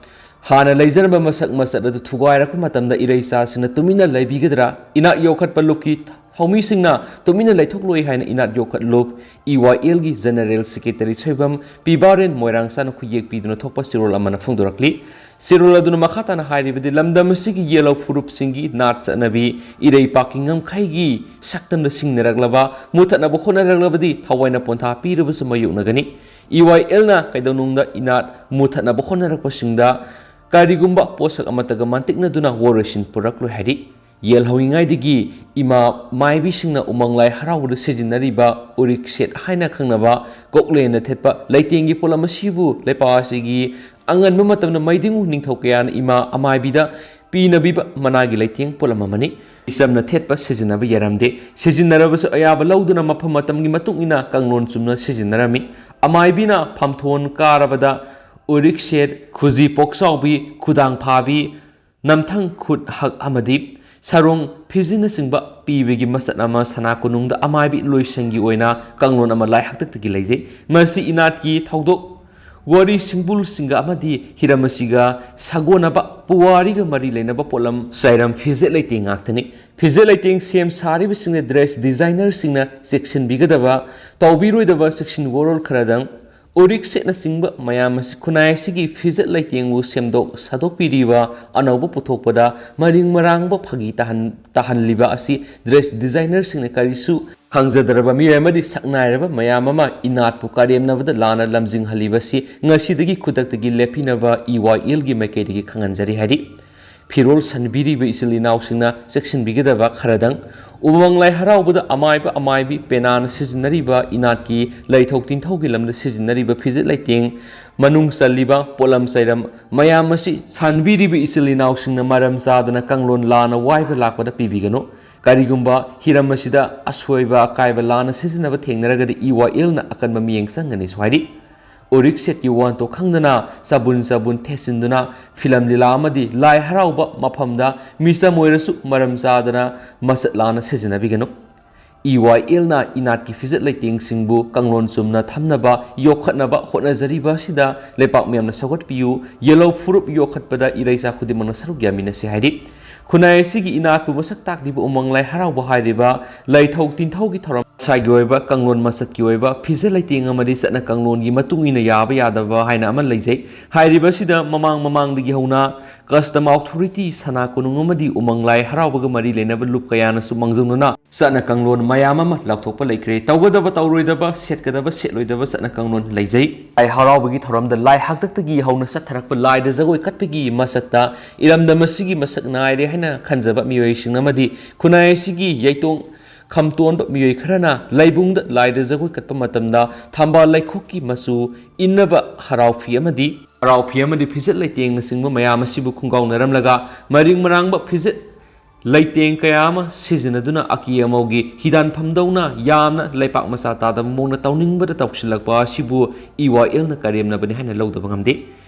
ꯍꯥꯟꯅ ꯂꯩꯖꯔꯝꯕ ꯃꯁꯛ ꯃꯆꯠ ꯑꯗꯨ ꯊꯨꯒꯥꯏꯔꯛꯄ ꯃꯇꯝꯗ ꯏꯔꯩꯆꯥꯁꯤꯡꯅ ꯇꯨꯃꯤꯟꯅ ꯂꯩꯕꯤꯒꯗ꯭ꯔꯥ? ꯏꯅꯥꯠ ꯌꯣꯛꯈꯠꯄ ꯂꯨꯞꯀꯤ ꯊꯧꯃꯤꯁꯤꯡꯅ ꯇꯨꯃꯤꯟꯅ ꯂꯩꯊꯣꯛꯂꯣꯏ ꯍꯥꯏꯅ ꯏꯅꯥꯠ ꯌꯣꯛꯈꯠ ꯂꯨꯞ E Y L ꯒꯤ General Secretary ꯁꯣꯏꯕꯝ ꯄꯤ ꯕꯥꯔꯦꯟ ꯃꯣꯏꯔꯥꯡ ꯆꯥꯅ ꯈꯨꯌꯦꯛ ꯄꯤꯗꯨꯅ ꯊꯣꯛꯄ ꯆꯦꯔꯣꯜ ꯑꯃꯅ ꯐꯣꯡꯗꯣꯔꯛꯂꯤ꯫ ꯆꯦꯔꯣꯜ ꯑꯗꯨꯅ ꯃꯈꯥ ꯇꯥꯅ ꯍꯥꯏꯔꯤꯕꯗꯤ, ꯂꯝꯗꯝ ꯑꯁꯤꯒꯤ ꯌꯦꯜꯍꯧ ꯐꯨꯔꯨꯞꯁꯤꯡꯒꯤ ꯅꯥꯠ ꯆꯠꯅꯕꯤ, ꯏꯔꯩꯄꯥꯛꯀꯤ ꯉꯝꯈꯩꯒꯤ ꯁꯛꯇꯝꯗ ꯁꯤꯡꯅꯔꯛꯂꯕ, ꯃꯨꯊꯠꯅꯕ ꯍꯣꯠꯅꯔꯛꯂꯕꯗꯤ ꯊꯋꯥꯏꯅ ꯄꯣꯟꯊꯥ ꯄꯤꯔꯕꯁꯨ ꯃꯥꯌꯣꯛꯅꯒꯅꯤ꯫ E Y L ꯅ ꯀꯩꯗꯧꯅꯨꯡꯗ ꯏꯅꯥꯠ ꯃꯨꯊꯠꯅꯕ ꯍꯣꯠꯅꯔꯛꯄꯁꯤꯡꯗ ꯀꯔꯤꯒꯨꯝꯕ ꯄꯣꯠꯁꯛ ꯑꯃꯠꯇꯒ ꯃꯟꯇꯤꯛꯅꯗꯨꯅ ꯋꯥꯔꯣꯏꯁꯤꯟ ꯄꯨꯔꯛꯂꯣꯏ ꯍꯥꯏꯔꯤ꯫ ꯌꯦꯜꯍꯧꯔꯤꯉꯩꯗꯒꯤ ꯏꯃꯥ ꯃꯥꯏꯕꯤꯁꯤꯡꯅ ꯎꯃꯪ ꯂꯥꯏ ꯍꯔꯥꯎꯕꯗ ꯁꯤꯖꯤꯟꯅꯔꯤꯕ ꯎꯔꯤꯛ ꯁꯦꯠ ꯍꯥꯏꯅ ꯈꯪꯅꯕ ꯀꯣꯛꯂꯦꯟꯅ ꯊꯦꯠꯄ ꯂꯩꯇꯦꯡꯒꯤ ꯄꯣꯠꯂꯝ ꯑꯁꯤꯕꯨ ꯂꯩꯄꯥꯛ ꯑꯁꯤꯒꯤ ꯑꯉꯟꯕ ꯃꯇꯝꯗ ꯃꯩꯗꯤꯡꯉꯨ ꯅꯤꯡꯊꯧ ꯀꯌꯥꯅ ꯏꯃꯥ ꯑꯃꯥꯏꯕꯤꯗ ꯄꯤꯅꯕꯤꯕ ꯃꯅꯥꯒꯤ ꯂꯩꯇꯦꯡ ꯄꯣꯠꯂꯝ ꯑꯃꯅꯤ꯫ ꯏꯆꯝꯅ ꯊꯦꯠꯄ ꯁꯤꯖꯤꯟꯅꯕ ꯌꯥꯔꯝꯗꯦ꯫ ꯁꯤꯖꯤꯟꯅꯔꯕꯁꯨ ꯑꯌꯥꯕ ꯂꯧꯗꯨꯅ ꯃꯐꯝ ꯃꯇꯝꯒꯤ ꯃꯇꯨꯡ ꯏꯟꯅ ꯀꯥꯡꯂꯣꯟ ꯆꯨꯝꯅ ꯁꯤꯖꯤꯟꯅꯔꯝꯃꯤ꯫ ꯑꯃꯥꯏꯕꯤꯅ ꯐꯝꯊꯣꯟ ꯀꯥꯔꯕꯗ ꯎꯔꯤꯛ ꯁꯦꯠ, ꯈꯨꯖꯤ ꯄꯣꯛꯆꯥꯎꯕꯤ, ꯈꯨꯗꯥꯡ ꯐꯥꯕꯤ, ꯅꯝꯊꯪ ꯈꯨꯠ ꯍꯛ ꯑꯃꯗꯤ ꯁꯔꯣꯡ ꯐꯤꯖꯤꯟꯅꯆꯤꯡꯕ ꯄꯤꯕꯒꯤ ꯃꯆꯠ ꯑꯃ ꯁꯅꯥ ꯀꯣꯅꯨꯡꯗ ꯑꯃꯥꯏꯕꯤ ꯂꯣꯏꯁꯪꯒꯤ ꯑꯣꯏꯅ ꯀꯥꯡꯂꯣꯟ ꯑꯃ ꯂꯥꯏ ꯍꯥꯛꯇꯛꯇꯒꯤ ꯂꯩꯖꯩ꯫ ꯃꯁꯤ ꯏꯅꯥꯠꯀꯤ ꯊꯧꯗꯣꯛ ꯋꯥꯔꯤ ꯁꯤꯡꯕꯨꯜꯁꯤꯡꯒ ꯑꯃꯗꯤ ꯍꯤꯔꯝ ꯑꯁꯤꯒ ꯁꯥꯒꯣꯟꯅꯕ ꯄꯨꯋꯥꯔꯤꯒ ꯃꯔꯤ ꯂꯩꯅꯕ ꯄꯣꯠꯂꯝ ꯆꯥꯏꯔꯝ ꯐꯤꯖꯦꯠ ꯂꯩꯇꯦꯡ ꯉꯥꯛꯇꯅꯤ꯫ ꯐꯤꯖꯦꯠ ꯂꯩꯇꯦꯡ ꯁꯦꯝ ꯁꯥꯔꯤꯕꯁꯤꯡꯅ dress designer ꯁꯤꯡꯅ ꯆꯦꯛꯁꯤꯟꯕꯤꯒꯗꯕ, ꯇꯧꯕꯤꯔꯣꯏꯗꯕ ꯆꯦꯛꯁꯤꯟ ꯋꯥꯔꯣꯜ ꯈꯔꯗꯪ ꯎꯔꯤꯛ ꯁꯦꯠꯅꯆꯤꯡꯕ ꯃꯌꯥꯝ ꯑꯁꯤ ꯈꯨꯟꯅꯥꯏ ꯑꯁꯤꯒꯤ ꯐꯤꯖꯦꯠ ꯂꯩꯇꯦꯡꯕꯨ ꯁꯦꯝꯗꯣꯛ ꯁꯥꯗꯣꯛꯄꯤꯔꯤꯕ ꯑꯅꯧꯕ ꯄꯨꯊꯣꯛꯄꯗ ꯃꯔꯤꯡ ꯃꯔꯥꯡꯕ ꯐꯥꯒꯤ ꯇꯥꯍꯟ-, ꯇꯥꯍꯜꯂꯤꯕ ꯑꯁꯤ dress designer ꯁꯤꯡꯅ ꯀꯔꯤꯁꯨ ꯈꯪꯖꯗ꯭ꯔꯕ ꯃꯤꯑꯣꯏ ꯑꯃꯗꯤ ꯁꯛꯅꯥꯏꯔꯕ ꯃꯌꯥꯝ ꯑꯃ ꯏꯅꯥꯠꯄꯨ ꯀꯔꯦꯝꯅꯕꯗ ꯂꯥꯟꯅ ꯂꯝꯖꯤꯡꯍꯜꯂꯤꯕꯁꯤ ꯉꯁꯤꯗꯒꯤ ꯈꯨꯗꯛꯇꯒꯤ ꯂꯦꯞꯄꯤꯅꯕ E Y L ꯒꯤ ꯃꯥꯏꯀꯩꯗꯒꯤ ꯈꯪꯍꯟꯖꯔꯤ ꯍꯥꯏꯔꯤ꯫ ꯐꯤꯔꯣꯜ ꯁꯟꯕꯤꯔꯤꯕ ꯏꯆꯤꯜ ꯏꯅꯥꯎꯁꯤꯡꯅ ꯆꯦꯛꯁꯤꯟꯕꯤꯒꯗꯕ ꯈꯔꯗꯪ, ꯎꯃꯪ ꯂꯥꯏ ꯍꯔꯥꯎꯕꯗ ꯑꯃꯥꯏꯕ ꯑꯃꯥꯏꯕꯤ ꯄꯦꯅꯥꯅ ꯁꯤꯖꯤꯟꯅꯔꯤꯕ ꯏꯅꯥꯠꯀꯤ ꯂꯩꯊꯧ ꯇꯤꯟꯊꯧꯒꯤ ꯂꯝꯗ ꯁꯤꯖꯤꯟꯅꯔꯤꯕ ꯐꯤꯖꯦꯠ ꯂꯩꯇꯦꯡ ꯃꯅꯨꯡ ꯆꯜꯂꯤꯕ ꯄꯣꯠꯂꯝ ꯆꯩꯔꯝ ꯃꯌꯥꯝ ꯑꯁꯤ ꯁꯟꯕꯤꯔꯤꯕ ꯏꯆꯤꯜ ꯏꯅꯥꯎꯁꯤꯡꯅ ꯃꯔꯝ ꯆꯥꯗꯅ ꯀꯥꯡꯂꯣꯟ ꯂꯥꯟꯅ ꯋꯥꯏꯕ ꯂꯥꯛꯄꯗ ꯄꯤꯕꯤꯒꯅꯨ꯫ ꯀꯔꯤꯒꯨꯝꯕ ꯍꯤꯔꯝ ꯑꯁꯤꯗ ꯑꯁꯣꯏꯕ ꯑꯀꯥꯏꯕ ꯂꯥꯟꯅ ꯁꯤꯖꯤꯟꯅꯕ ꯊꯦꯡꯅꯔꯒꯗꯤ ꯏ ꯋꯥꯏ ꯑꯦꯜꯅ ꯑꯀꯟꯕ ꯃꯤꯠꯌꯦꯡ ꯆꯪꯒꯅꯤꯁꯨ ꯍꯥꯏꯔꯤ꯫ ꯎꯔꯤꯛ ꯁꯦꯠꯀꯤ ꯋꯥꯍꯟꯊꯣꯛ ꯈꯪꯗꯅ ꯆꯕꯨꯟ ꯆꯕꯨꯟ ꯊꯦꯠꯆꯤꯟꯗꯨꯅ ꯐꯤꯂꯝ ꯂꯤꯂꯥ ꯑꯃꯗꯤ ꯂꯥꯏ ꯍꯔꯥꯎꯕ ꯃꯐꯝꯗ ꯃꯤꯆꯝ ꯑꯣꯏꯔꯁꯨ ꯃꯔꯝ ꯆꯥꯗꯅ ꯃꯆꯠ ꯂꯥꯟꯅ ꯁꯤꯖꯤꯟꯅꯕꯤꯒꯅꯨ꯫ ꯏ ꯋꯥꯏ ꯑꯦꯜꯅ ꯏꯅꯥꯠꯀꯤ ꯐꯤꯖꯦꯠ ꯂꯩꯇꯦꯡꯁꯤꯡꯕꯨ ꯀꯥꯡꯂꯣꯟ ꯆꯨꯝꯅ ꯊꯝꯅꯕ ꯌꯣꯛꯈꯠꯅꯕ ꯍꯣꯠꯅꯖꯔꯤꯕ ꯑꯁꯤꯗ ꯂꯩꯄꯥꯛ ꯃꯤꯌꯥꯝꯅ ꯁꯧꯒꯠꯄꯤꯌꯨ, ꯌꯦꯜꯍꯧ ꯐꯨꯔꯨꯞ ꯌꯣꯛꯈꯠꯄꯗ ꯏꯔꯩꯆꯥ ꯈꯨꯗꯤꯡꯃꯛꯅ ꯁꯔꯨꯛ ꯌꯥꯃꯤꯟꯅꯁꯤ ꯍꯥꯏꯔꯤ꯫ ꯈꯨꯟꯅꯥꯏ ꯑꯁꯤꯒꯤ ꯏꯅꯥꯠꯄꯨ ꯃꯁꯛ ꯇꯥꯛꯂꯤꯕ ꯎꯃꯪ ꯂꯥꯏ ꯍꯔꯥꯎꯕ ꯍꯥꯏꯔꯤꯕ ꯂꯩꯊꯧ ꯇꯤꯟꯊꯧꯒꯤ ꯊꯧꯔꯝ ꯃꯁꯥꯒꯤ ꯑꯣꯏꯕ ꯀꯥꯡꯂꯣꯟ ꯃꯆꯠꯀꯤ ꯑꯣꯏꯕ ꯐꯤꯖꯦꯠ ꯂꯩꯇꯦꯡ ꯑꯃꯗꯤ ꯆꯠꯅ ꯀꯥꯡꯂꯣꯟꯒꯤ ꯃꯇꯨꯡ ꯏꯟꯅ ꯌꯥꯕ ꯌꯥꯗꯕ ꯍꯥꯏꯅ ꯑꯃ ꯂꯩꯖꯩ꯫ ꯍꯥꯏꯔꯤꯕ ꯑꯁꯤꯗ ꯃꯃꯥꯡ ꯃꯃꯥꯡꯗꯒꯤ ꯍꯧꯅ custom authority, ꯁꯅꯥ ꯀꯣꯅꯨꯡ ꯑꯃꯗꯤ ꯎꯃꯪ ꯂꯥꯏ ꯍꯔꯥꯎꯕꯒ ꯃꯔꯤ ꯂꯩꯅꯕ ꯂꯨꯞ ꯀꯌꯥꯅꯁꯨ ꯃꯥꯡꯖꯧꯅꯅ ꯆꯠꯅ ꯀꯥꯡꯂꯣꯟ ꯃꯌꯥꯝ ꯑꯃ ꯂꯥꯎꯊꯣꯛꯄ ꯂꯩꯈ꯭ꯔꯦ꯫ ꯇꯧꯒꯗꯕ ꯇꯧꯔꯣꯏꯗꯕ, ꯁꯦꯠꯀꯗꯕ ꯁꯦꯠꯂꯣꯏꯗꯕ ꯆꯠꯅ ꯀꯥꯡꯂꯣꯟ ꯂꯩꯖꯩ꯫ ꯂꯥꯏ ꯍꯔꯥꯎꯕꯒꯤ ꯊꯧꯔꯝꯗ ꯂꯥꯏ ꯍꯥꯛꯇꯛꯇꯒꯤ ꯍꯧꯅ ꯆꯠꯊꯔꯛꯄ ꯂꯥꯏꯗ ꯖꯒꯣꯏ ꯀꯠꯄꯒꯤ ꯃꯁꯛꯇ ꯏꯔꯝꯗꯝ ꯑꯁꯤꯒꯤ ꯃꯁꯛ ꯅꯥꯏꯔꯦ ꯍꯥꯏꯅ ꯈꯟꯖꯕ ꯃꯤꯑꯣꯏꯁꯤꯡ ꯑꯃꯗꯤ ꯈꯨꯟꯅꯥꯏ ꯑꯁꯤꯒꯤ ꯌꯩꯇꯣꯡ ꯈꯝꯇꯣꯟꯕ ꯃꯤꯑꯣꯏ ꯈꯔꯅ ꯂꯩꯕꯨꯡꯗ ꯂꯥꯏꯗ ꯖꯒꯣꯏ ꯀꯠꯄ ꯃꯇꯝꯗ ꯊꯝꯕꯥꯜ ꯂꯩꯈꯣꯛꯀꯤ ꯃꯆꯨ ꯏꯟꯅꯕ ꯍꯔꯥꯎꯐꯤ ꯑꯃꯗꯤ ꯍꯔꯥꯎꯐꯤ ꯑꯃꯗꯤ ꯐꯤꯖꯦꯠ ꯂꯩꯇꯦꯡꯅꯆꯤꯡꯕ ꯃꯌꯥꯝ ꯑꯁꯤꯕꯨ ꯈꯣꯡꯒꯥꯎꯅꯔꯝꯂꯒ ꯃꯔꯤꯡ ꯃꯔꯥꯡꯕ ꯐꯤꯖꯦꯠ ꯂꯩꯇꯦꯡ ꯀꯌꯥ ꯑꯃ ꯁꯤꯖꯤꯟꯅꯗꯨꯅ ꯑꯀꯤ ꯑꯃꯧꯒꯤ ꯍꯤꯗꯥꯟꯐꯝꯗꯧꯅ ꯌꯥꯝꯅ ꯂꯩꯄꯥꯛ ꯃꯆꯥ ꯇꯥꯗꯕ ꯃꯑꯣꯡꯗ ꯇꯧꯅꯤꯡꯕꯗ ꯇꯧꯁꯤꯜꯂꯛꯄ ꯑꯁꯤꯕꯨ ꯏ ꯋꯥꯏ ꯑꯦꯜꯅ ꯀꯔꯦꯝꯅꯕꯅꯤ ꯍꯥꯏꯅ ꯂꯧꯗꯕ ꯉꯝꯗꯦ꯫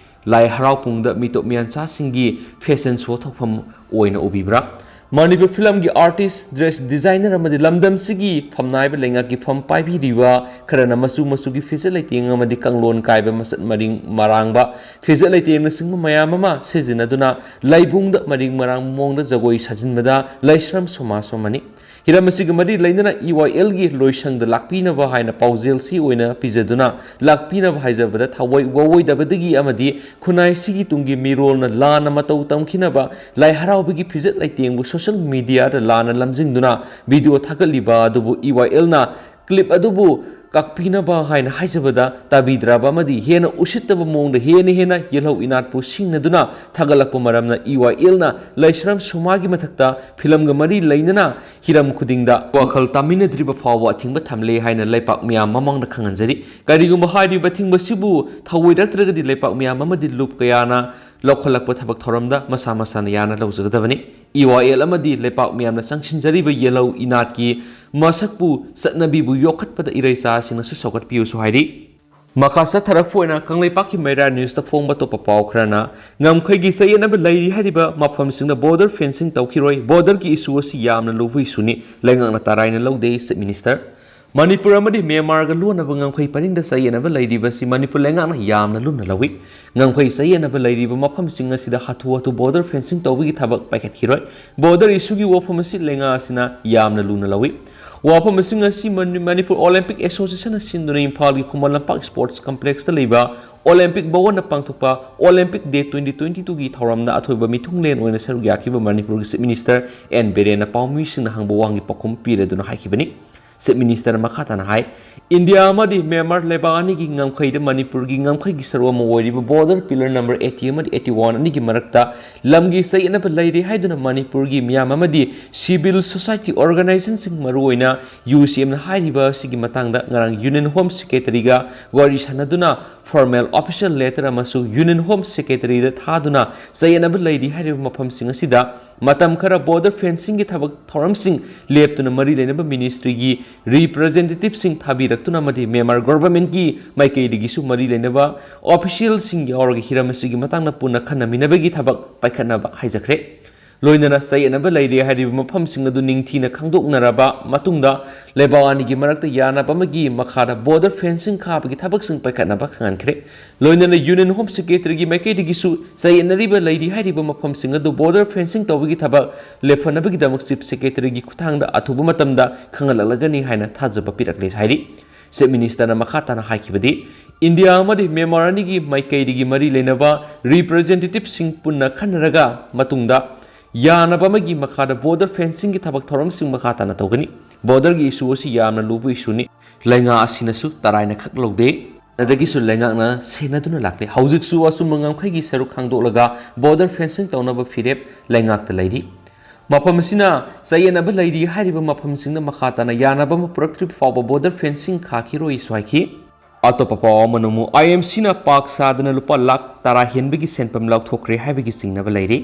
ꯂꯥꯏ ꯍꯔꯥꯎ ꯄꯨꯡꯗ ꯃꯤꯇꯣꯞ ꯃꯤꯌꯥꯟꯆꯥꯁꯤꯡꯒꯤ fashion show ꯊꯣꯛꯐꯝ ꯑꯣꯏꯅ ꯎꯕꯤꯕ꯭ꯔꯥ? ꯃꯅꯤꯄꯨꯔ ꯐꯤꯂꯝꯒꯤ artist, dress designer ꯑꯃꯗꯤ ꯂꯝꯗꯝꯁꯤꯒꯤ ꯐꯝꯅꯥꯏꯕ ꯂꯩꯉꯥꯛꯀꯤ ꯐꯝ ꯄꯥꯏꯕꯤꯔꯤꯕ ꯈꯔꯅ ꯃꯆꯨ ꯃꯆꯨꯒꯤ ꯐꯤꯖꯦꯠ ꯂꯩꯇꯦꯡ ꯑꯃꯗꯤ ꯀꯥꯡꯂꯣꯟ ꯀꯥꯏꯕ ꯃꯁꯛ ꯃꯔꯤꯡ ꯃꯔꯥꯡꯕ ꯐꯤꯖꯦꯠ ꯂꯩꯇꯦꯡꯅꯆꯤꯡꯕ ꯃꯌꯥꯝ ꯑꯃ ꯁꯤꯖꯤꯟꯅꯗꯨꯅ ꯂꯩꯕꯨꯡꯗ ꯃꯔꯤꯡ ꯃꯔꯥꯡ ꯃꯑꯣꯡꯗ ꯖꯒꯣꯏ ꯁꯥꯖꯤꯟꯕꯗ ꯂꯩꯁ꯭ꯔꯝ ꯁꯣꯃꯥꯖ ꯑꯃꯅꯤ꯫ ꯍꯤꯔꯝ ꯑꯁꯤꯒ ꯃꯔꯤ ꯂꯩꯅꯅ ꯏ ꯋꯥꯏ ꯑꯦꯜꯒꯤ ꯂꯣꯏꯁꯪꯗ ꯂꯥꯛꯄꯤꯅꯕ ꯍꯥꯏꯅ ꯄꯥꯎꯖꯦꯜꯁꯤ ꯑꯣꯏꯅ ꯄꯤꯖꯗꯨꯅ ꯂꯥꯛꯄꯤꯅꯕ ꯍꯥꯏꯖꯕꯗ ꯊꯋꯥꯏ ꯋꯥꯋꯣꯏꯗꯕꯗꯒꯤ ꯑꯃꯗꯤ ꯈꯨꯟꯅꯥꯏꯁꯤꯒꯤ ꯇꯨꯡꯒꯤ ꯃꯤꯔꯣꯜꯅ ꯂꯥꯟꯅ ꯃꯇꯧ ꯇꯝꯈꯤꯅꯕ ꯂꯥꯏ ꯍꯔꯥꯎꯕꯒꯤ ꯐꯤꯖꯦꯠ ꯂꯩꯇꯦꯡꯕꯨ social mediaꯗ ꯂꯥꯟꯅ ꯂꯝꯖꯤꯡꯗꯨꯅ video ꯊꯥꯒꯠꯂꯤꯕ ꯑꯗꯨꯕꯨ ꯏ ꯋꯥꯏ ꯑꯦꯜꯅ clip ꯑꯗꯨꯕꯨ ꯀꯛꯄꯤꯅꯕ ꯍꯥꯏꯅ ꯍꯥꯏꯖꯕꯗ ꯇꯥꯕꯤꯗ꯭ꯔꯕ ꯑꯃꯗꯤ ꯍꯦꯟꯅ ꯎꯁꯤꯠꯇꯕ ꯃꯑꯣꯡꯗ ꯍꯦꯟꯅ ꯍꯦꯟꯅ ꯌꯦꯜꯍꯧ ꯏꯅꯥꯠꯄꯨ ꯁꯤꯡꯅꯗꯨꯅ ꯊꯥꯒꯠꯂꯛꯄ ꯃꯔꯝꯅ ꯏ ꯋꯥꯏ ꯑꯦꯜꯅ ꯂꯩꯁ꯭ꯔꯝ ꯁꯣꯃꯥꯒꯤ ꯃꯊꯛꯇ ꯐꯤꯂꯝꯒ ꯃꯔꯤ ꯂꯩꯅꯅ ꯍꯤꯔꯝ ꯈꯨꯗꯤꯡꯗ ꯋꯥꯈꯜ ꯇꯥꯃꯤꯟꯅꯗ꯭ꯔꯤꯕ ꯐꯥꯎꯕ ꯑꯊꯤꯡꯕ ꯊꯝꯂꯦ ꯍꯥꯏꯅ ꯂꯩꯄꯥꯛ ꯃꯤꯌꯥꯝ ꯃꯃꯥꯡꯗ ꯈꯪꯍꯟꯖꯔꯤ꯫ ꯀꯔꯤꯒꯨꯝꯕ ꯍꯥꯏꯔꯤꯕ ꯑꯊꯤꯡꯕꯁꯤꯕꯨ ꯊꯧꯑꯣꯏꯔꯛꯇ꯭ꯔꯒꯗꯤ ꯂꯩꯄꯥꯛ ꯃꯤꯌꯥꯝ ꯑꯃꯗꯤ ꯂꯨꯞ ꯀꯌꯥꯅ ꯂꯧꯈꯠꯂꯛꯄ ꯊꯕꯛ ꯊꯧꯔꯝꯗ ꯃꯁꯥ ꯃꯁꯥꯅ ꯌꯥꯅ ꯂꯧꯖꯒꯗꯕꯅꯤ꯫ ꯏ ꯋꯥ ꯑꯦꯜ ꯑꯃꯗꯤ ꯂꯩꯄꯥꯛ ꯃꯤꯌꯥꯝꯅ ꯆꯪꯁꯤꯟꯖꯔꯤꯕ ꯌꯦꯜꯍꯧ ꯏꯅꯥꯠꯀꯤ ꯃꯁꯛꯄꯨ, ꯆꯠꯅꯕꯤꯕꯨ ꯌꯣꯛꯈꯠꯄꯗ ꯏꯔꯩꯆꯥꯁꯤꯡꯅꯁꯨ ꯁꯧꯒꯠꯄꯤꯌꯨꯁꯨ ꯍꯥꯏꯔꯤ꯫ ꯃꯈꯥ ꯆꯠꯊꯔꯛꯄ ꯑꯣꯏꯅ ꯀꯪꯂꯩꯄꯥꯛꯀꯤ ꯃꯩꯔꯥ ꯅ꯭ꯌꯨꯁꯇ ꯐꯣꯡꯕ ꯑꯇꯣꯞꯄ ꯄꯥꯎ ꯈꯔꯅ, ꯉꯝꯈꯩꯒꯤ ꯆꯌꯦꯠꯅꯕ ꯂꯩꯔꯤ ꯍꯥꯏꯔꯤꯕ ꯃꯐꯝꯁꯤꯡꯗ ꯕꯣꯔꯗꯔ ꯐꯦꯟꯁꯤꯡ ꯇꯧꯈꯤꯔꯣꯏ, ꯕꯣꯔꯗꯔꯒꯤ ꯏꯁꯨ ꯑꯁꯤ ꯌꯥꯝꯅ ꯂꯨꯕ ꯏꯁꯨꯅꯤ, ꯂꯩꯉꯥꯛꯅ ꯇꯔꯥꯏꯅ ꯂꯧꯗꯦ, ꯆꯤꯐ ꯃꯤꯅꯤꯁꯇꯔ꯫ ꯃꯅꯤꯄꯨꯔ ꯑꯃꯗꯤ ꯃ꯭ꯌꯥꯟꯃꯥꯔꯒ ꯂꯣꯟꯅꯕ ꯉꯝꯈꯩ ꯄꯔꯤꯡꯗ ꯆꯌꯦꯠꯅꯕ ꯂꯩꯔꯤꯕꯁꯤ ꯃꯅꯤꯄꯨꯔ ꯂꯩꯉꯥꯛꯅ ꯌꯥꯝꯅ ꯂꯨꯝꯅ ꯂꯧꯏ꯫ ꯉꯝꯈꯩ ꯆꯌꯦꯠꯅꯕ ꯂꯩꯔꯤꯕ ꯃꯐꯝꯁꯤꯡ ꯑꯁꯤꯗ ꯍꯥꯊꯨ ꯍꯥꯊꯨ ꯕꯣꯔꯗꯔ ꯐꯦꯟꯁꯤꯡ ꯇꯧꯕꯒꯤ ꯊꯕꯛ ꯄꯥꯏꯈꯠꯈꯤꯔꯣꯏ꯫ ꯕꯣꯔꯗꯔ ꯏꯁꯨꯒꯤ ꯋꯥꯐꯝ ꯑꯁꯤ ꯂꯩꯉꯥꯛ ꯑꯁꯤꯅ ꯌꯥꯝꯅ ꯂꯨꯅ ꯂꯧꯏ꯫ ꯋꯥꯐꯝ ꯑꯁꯤꯡ ꯑꯁꯤ ꯃꯅꯤ-, ꯃꯅꯤꯄꯨꯔ ꯑꯣꯂꯦꯝꯄꯤꯛ ꯑꯦꯁꯣꯁꯤꯌꯦꯁꯟꯅ ꯁꯤꯟꯗꯨꯅ ꯏꯝꯐꯥꯜꯒꯤ ꯈꯨꯃꯟ ꯂꯝꯄꯥꯛ ꯁ꯭ꯄꯣꯔꯠꯁ ꯀꯝꯄ꯭ꯂꯦꯛꯁꯇ ꯂꯩꯕ ꯑꯣꯂꯦꯝꯄꯤꯛ ꯚꯋꯟꯗ ꯄꯥꯡꯊꯣꯛꯄ ꯑꯣꯂꯦꯝꯄꯤꯛ ꯗꯦ twenty twenty twoꯒꯤ ꯊꯧꯔꯝꯗ ꯑꯊꯣꯏꯕ ꯃꯤꯊꯨꯡꯂꯦꯟ ꯑꯣꯏꯅ ꯁꯔꯨꯛ ꯌꯥꯈꯤꯕ ꯃꯅꯤꯄꯨꯔꯒꯤ ꯆꯤꯐ ꯃꯤꯅꯤꯁꯇꯔ ꯑꯦꯟ ꯕꯤꯔꯦꯟꯅ ꯄꯥꯎꯃꯤꯁꯤꯡꯅ ꯍꯪꯕ ꯋꯥꯍꯪꯒꯤ ꯄꯥꯎꯈꯨꯝ ꯄꯤꯔꯗꯨꯅ ꯍꯥꯏꯈꯤꯕꯅꯤ꯫ ꯆꯤꯐ ꯃꯤꯅꯤꯁꯇꯔꯅ ꯃꯈꯥ ꯇꯥꯅ ꯍꯥꯏ, ꯏꯟꯗꯤꯌꯥ ꯑꯃꯗꯤ ꯃ꯭ꯌꯥꯟꯃꯥꯔ ꯂꯩꯕꯥꯛ ꯑꯅꯤꯒꯤ ꯉꯝꯈꯩꯗ ꯃꯅꯤꯄꯨꯔꯒꯤ ꯉꯝꯈꯩꯒꯤ ꯁꯔꯨꯛ ꯑꯃ ꯑꯣꯏꯔꯤꯕ ꯕꯣꯔꯗꯔ ꯄꯤꯂꯔ ꯅꯝꯕꯔ eighty ꯑꯃꯗꯤ eighty one ꯑꯅꯤꯒꯤ ꯃꯔꯛꯇ ꯂꯝꯒꯤ ꯆꯌꯦꯠꯅꯕ ꯂꯩꯔꯦ ꯍꯥꯏꯗꯨꯅ ꯃꯅꯤꯄꯨꯔꯒꯤ ꯃꯤꯌꯥꯝ ꯑꯃꯗꯤ ꯁꯤꯚꯤꯜ ꯁꯣꯁꯥꯏꯇꯤ ꯑꯣꯔꯒꯅꯥꯏꯖꯦꯁꯟꯁꯤꯡ, ꯃꯔꯨꯑꯣꯏꯅ ꯌꯨ ꯁꯤ ꯑꯦꯝꯅ ꯍꯥꯏꯔꯤꯕ ꯑꯁꯤꯒꯤ ꯃꯇꯥꯡꯗ ꯉꯔꯥꯡ ꯌꯨꯅꯤꯌꯟ ꯍꯣꯝ ꯁꯦꯀ꯭ꯔꯦꯇꯔꯤꯒ ꯋꯥꯔꯤ ꯁꯥꯟꯅꯗꯨꯅ ꯐꯣꯔꯃꯦꯜ ꯑꯣꯐꯤꯁꯤꯌꯦꯜ ꯂꯦꯇꯔ ꯑꯃꯁꯨ ꯌꯨꯅꯤꯌꯟ ꯍꯣꯝ ꯁꯦꯀ꯭ꯔꯦꯇꯔꯤꯗ ꯊꯥꯗꯨꯅ ꯆꯌꯦꯠꯅꯕ ꯂꯩꯔꯤ ꯍꯥꯏꯔꯤꯕ ꯃꯐꯝꯁꯤꯡ ꯑꯁꯤꯗ ꯃꯇꯝ ꯈꯔ ꯕꯣꯔꯗꯔ ꯐꯦꯟꯁꯤꯡꯒꯤ ꯊꯕꯛ ꯊꯧꯔꯝꯁꯤꯡ ꯂꯦꯞꯇꯨꯅ ꯃꯔꯤ ꯂꯩꯅꯕ ꯃꯤꯅꯤꯁꯇ꯭ꯔꯤꯒꯤ ꯔꯤꯄ꯭ꯔꯖꯦꯟꯇꯦꯇꯤꯚꯁꯤꯡ ꯊꯥꯕꯤꯔꯛꯇꯨꯅ ꯑꯃꯗꯤ ꯃ꯭ꯌꯥꯟꯃꯥꯔ ꯒꯣꯚꯔꯟꯃꯦꯟꯠꯀꯤ ꯃꯥꯏꯀꯩꯗꯒꯤꯁꯨ ꯃꯔꯤ ꯂꯩꯅꯕ ꯑꯣꯐꯤꯁꯤꯌꯦꯜꯁꯤꯡ ꯌꯥꯎꯔꯒ ꯍꯤꯔꯝ ꯑꯁꯤꯒꯤ ꯃꯇꯥꯡꯗ ꯄꯨꯟꯅ ꯈꯟꯅ ꯅꯩꯅꯕꯒꯤ ꯊꯕꯛ ꯄꯥꯏꯈꯠꯅꯕ ꯍꯥꯏꯖꯈ꯭ꯔꯦ꯫ ꯂꯣꯏꯅꯅ ꯆꯌꯦꯠꯅꯕ ꯂꯩꯔꯦ ꯍꯥꯏꯔꯤꯕ ꯃꯐꯝꯁꯤꯡ ꯑꯗꯨ ꯅꯤꯡꯊꯤꯅ ꯈꯪꯗꯣꯛꯅꯔꯕ ꯃꯇꯨꯡꯗ ꯂꯩꯕꯥꯛ ꯑꯅꯤꯒꯤ ꯃꯔꯛꯇ ꯌꯥꯅꯕ ꯑꯃꯒꯤ ꯃꯈꯥꯗ ꯕꯣꯔꯗꯔ ꯐꯦꯟꯁꯤꯡ ꯈꯥꯕꯒꯤ ꯊꯕꯛꯁꯤꯡ ꯄꯥꯏꯈꯠꯅꯕ ꯈꯪꯍꯟꯈ꯭ꯔꯦ꯫ ꯂꯣꯏꯅꯅ ꯌꯨꯅꯤꯌꯟ ꯍꯣꯝ ꯁꯦꯀ꯭ꯔꯦꯇꯔꯤꯒꯤ ꯃꯥꯏꯀꯩꯗꯒꯤꯁꯨ ꯆꯌꯦꯠꯅꯔꯤꯕ ꯂꯩꯔꯤ ꯍꯥꯏꯔꯤꯕ ꯃꯐꯝꯁꯤꯡ ꯑꯗꯨ ꯕꯣꯔꯗꯔ ꯐꯦꯟꯁꯤꯡ ꯇꯧꯕꯒꯤ ꯊꯕꯛ ꯂꯦꯞꯍꯟꯅꯕꯒꯤꯗꯃꯛ ꯆꯤꯐ ꯁꯦꯀ꯭ꯔꯦꯇꯔꯤꯒꯤ ꯈꯨꯠꯊꯥꯡꯗ ꯑꯊꯨꯕ ꯃꯇꯝꯗ ꯈꯪꯍꯜꯂꯛꯂꯒꯅꯤ ꯍꯥꯏꯅ ꯊꯥꯖꯕ ꯄꯤꯔꯛꯂꯦ ꯍꯥꯏꯔꯤ꯫ ꯆꯤꯐ ꯃꯤꯅꯤꯁꯇꯔꯅ ꯃꯈꯥ ꯇꯥꯅ ꯍꯥꯏꯈꯤꯕꯗꯤ, ꯏꯟꯗꯤꯌꯥ ꯑꯃꯗꯤ ꯃ꯭ꯌꯥꯟꯃꯥꯔ ꯑꯅꯤꯒꯤ ꯃꯥꯏꯀꯩꯗꯒꯤ ꯃꯔꯤ ꯂꯩꯅꯕ ꯔꯤꯄ꯭ꯔꯖꯦꯟꯇꯦꯇꯤꯚꯁꯤꯡ ꯄꯨꯟꯅ ꯈꯟꯅꯔꯒ ꯃꯇꯨꯡꯗ ꯌꯥꯅꯕ ꯑꯃꯒꯤ ꯃꯈꯥꯗ ꯕꯣꯔꯗꯔ ꯐꯦꯟꯁꯤꯡꯒꯤ ꯊꯕꯛ ꯊꯧꯔꯝꯁꯤꯡ ꯃꯈꯥ ꯇꯥꯅ ꯇꯧꯒꯅꯤ꯫ ꯕꯣꯔꯗꯔꯒꯤ ꯏꯁꯨ ꯑꯁꯤ ꯌꯥꯝꯅ ꯂꯨꯕ ꯏꯁꯨꯅꯤ꯫ ꯂꯩꯉꯥꯛ ꯑꯁꯤꯅꯁꯨ ꯇꯔꯥꯏꯅ ꯈꯛ ꯂꯧꯗꯦ꯫ ꯑꯗꯒꯤꯁꯨ ꯂꯩꯉꯥꯛꯅ ꯁꯦꯟꯅꯗꯨꯅ ꯂꯥꯛꯂꯦ꯫ ꯍꯧꯖꯤꯛꯁꯨ ꯑꯆꯨꯝꯕ ꯉꯝꯈꯩꯒꯤ ꯁꯔꯨꯛ ꯈꯪꯗꯣꯛꯂꯒ ꯕꯣꯔꯗꯔ ꯐꯦꯟꯁꯤꯡ ꯇꯧꯅꯕ ꯐꯤꯔꯦꯞ ꯂꯩꯉꯥꯛꯇ ꯂꯩꯔꯤ꯫ ꯃꯐꯝ ꯑꯁꯤꯅ ꯆꯌꯦꯠꯅꯕ ꯂꯩꯔꯤ ꯍꯥꯏꯔꯤꯕ ꯃꯐꯝꯁꯤꯡꯗ ꯃꯈꯥ ꯇꯥꯅ ꯌꯥꯅꯕ ꯑꯃ ꯄꯨꯔꯛꯇ꯭ꯔꯤꯕ ꯐꯥꯎꯕ ꯕꯣꯔꯗꯔ ꯐꯦꯟꯁꯤꯡ ꯈꯥꯈꯤꯔꯣꯏꯁꯨ ꯍꯥꯏꯈꯤ꯫ ꯑꯇꯣꯞꯄ ꯄꯥꯎ ꯑꯃꯅ ꯑꯃꯨꯛ ꯑꯥꯏ ꯑꯦꯝ ꯁꯤꯅ ꯄꯥꯛ ꯆꯥꯗꯅ ꯂꯨꯄꯥ ꯂꯥꯈ ꯇꯔꯥ ꯍꯦꯟꯕꯒꯤ ꯁꯦꯟꯐꯝ ꯂꯧꯊꯣꯛꯈ꯭ꯔꯦ ꯍꯥꯏꯕꯒꯤ ꯆꯤꯡꯅꯕ ꯂꯩꯔꯤ꯫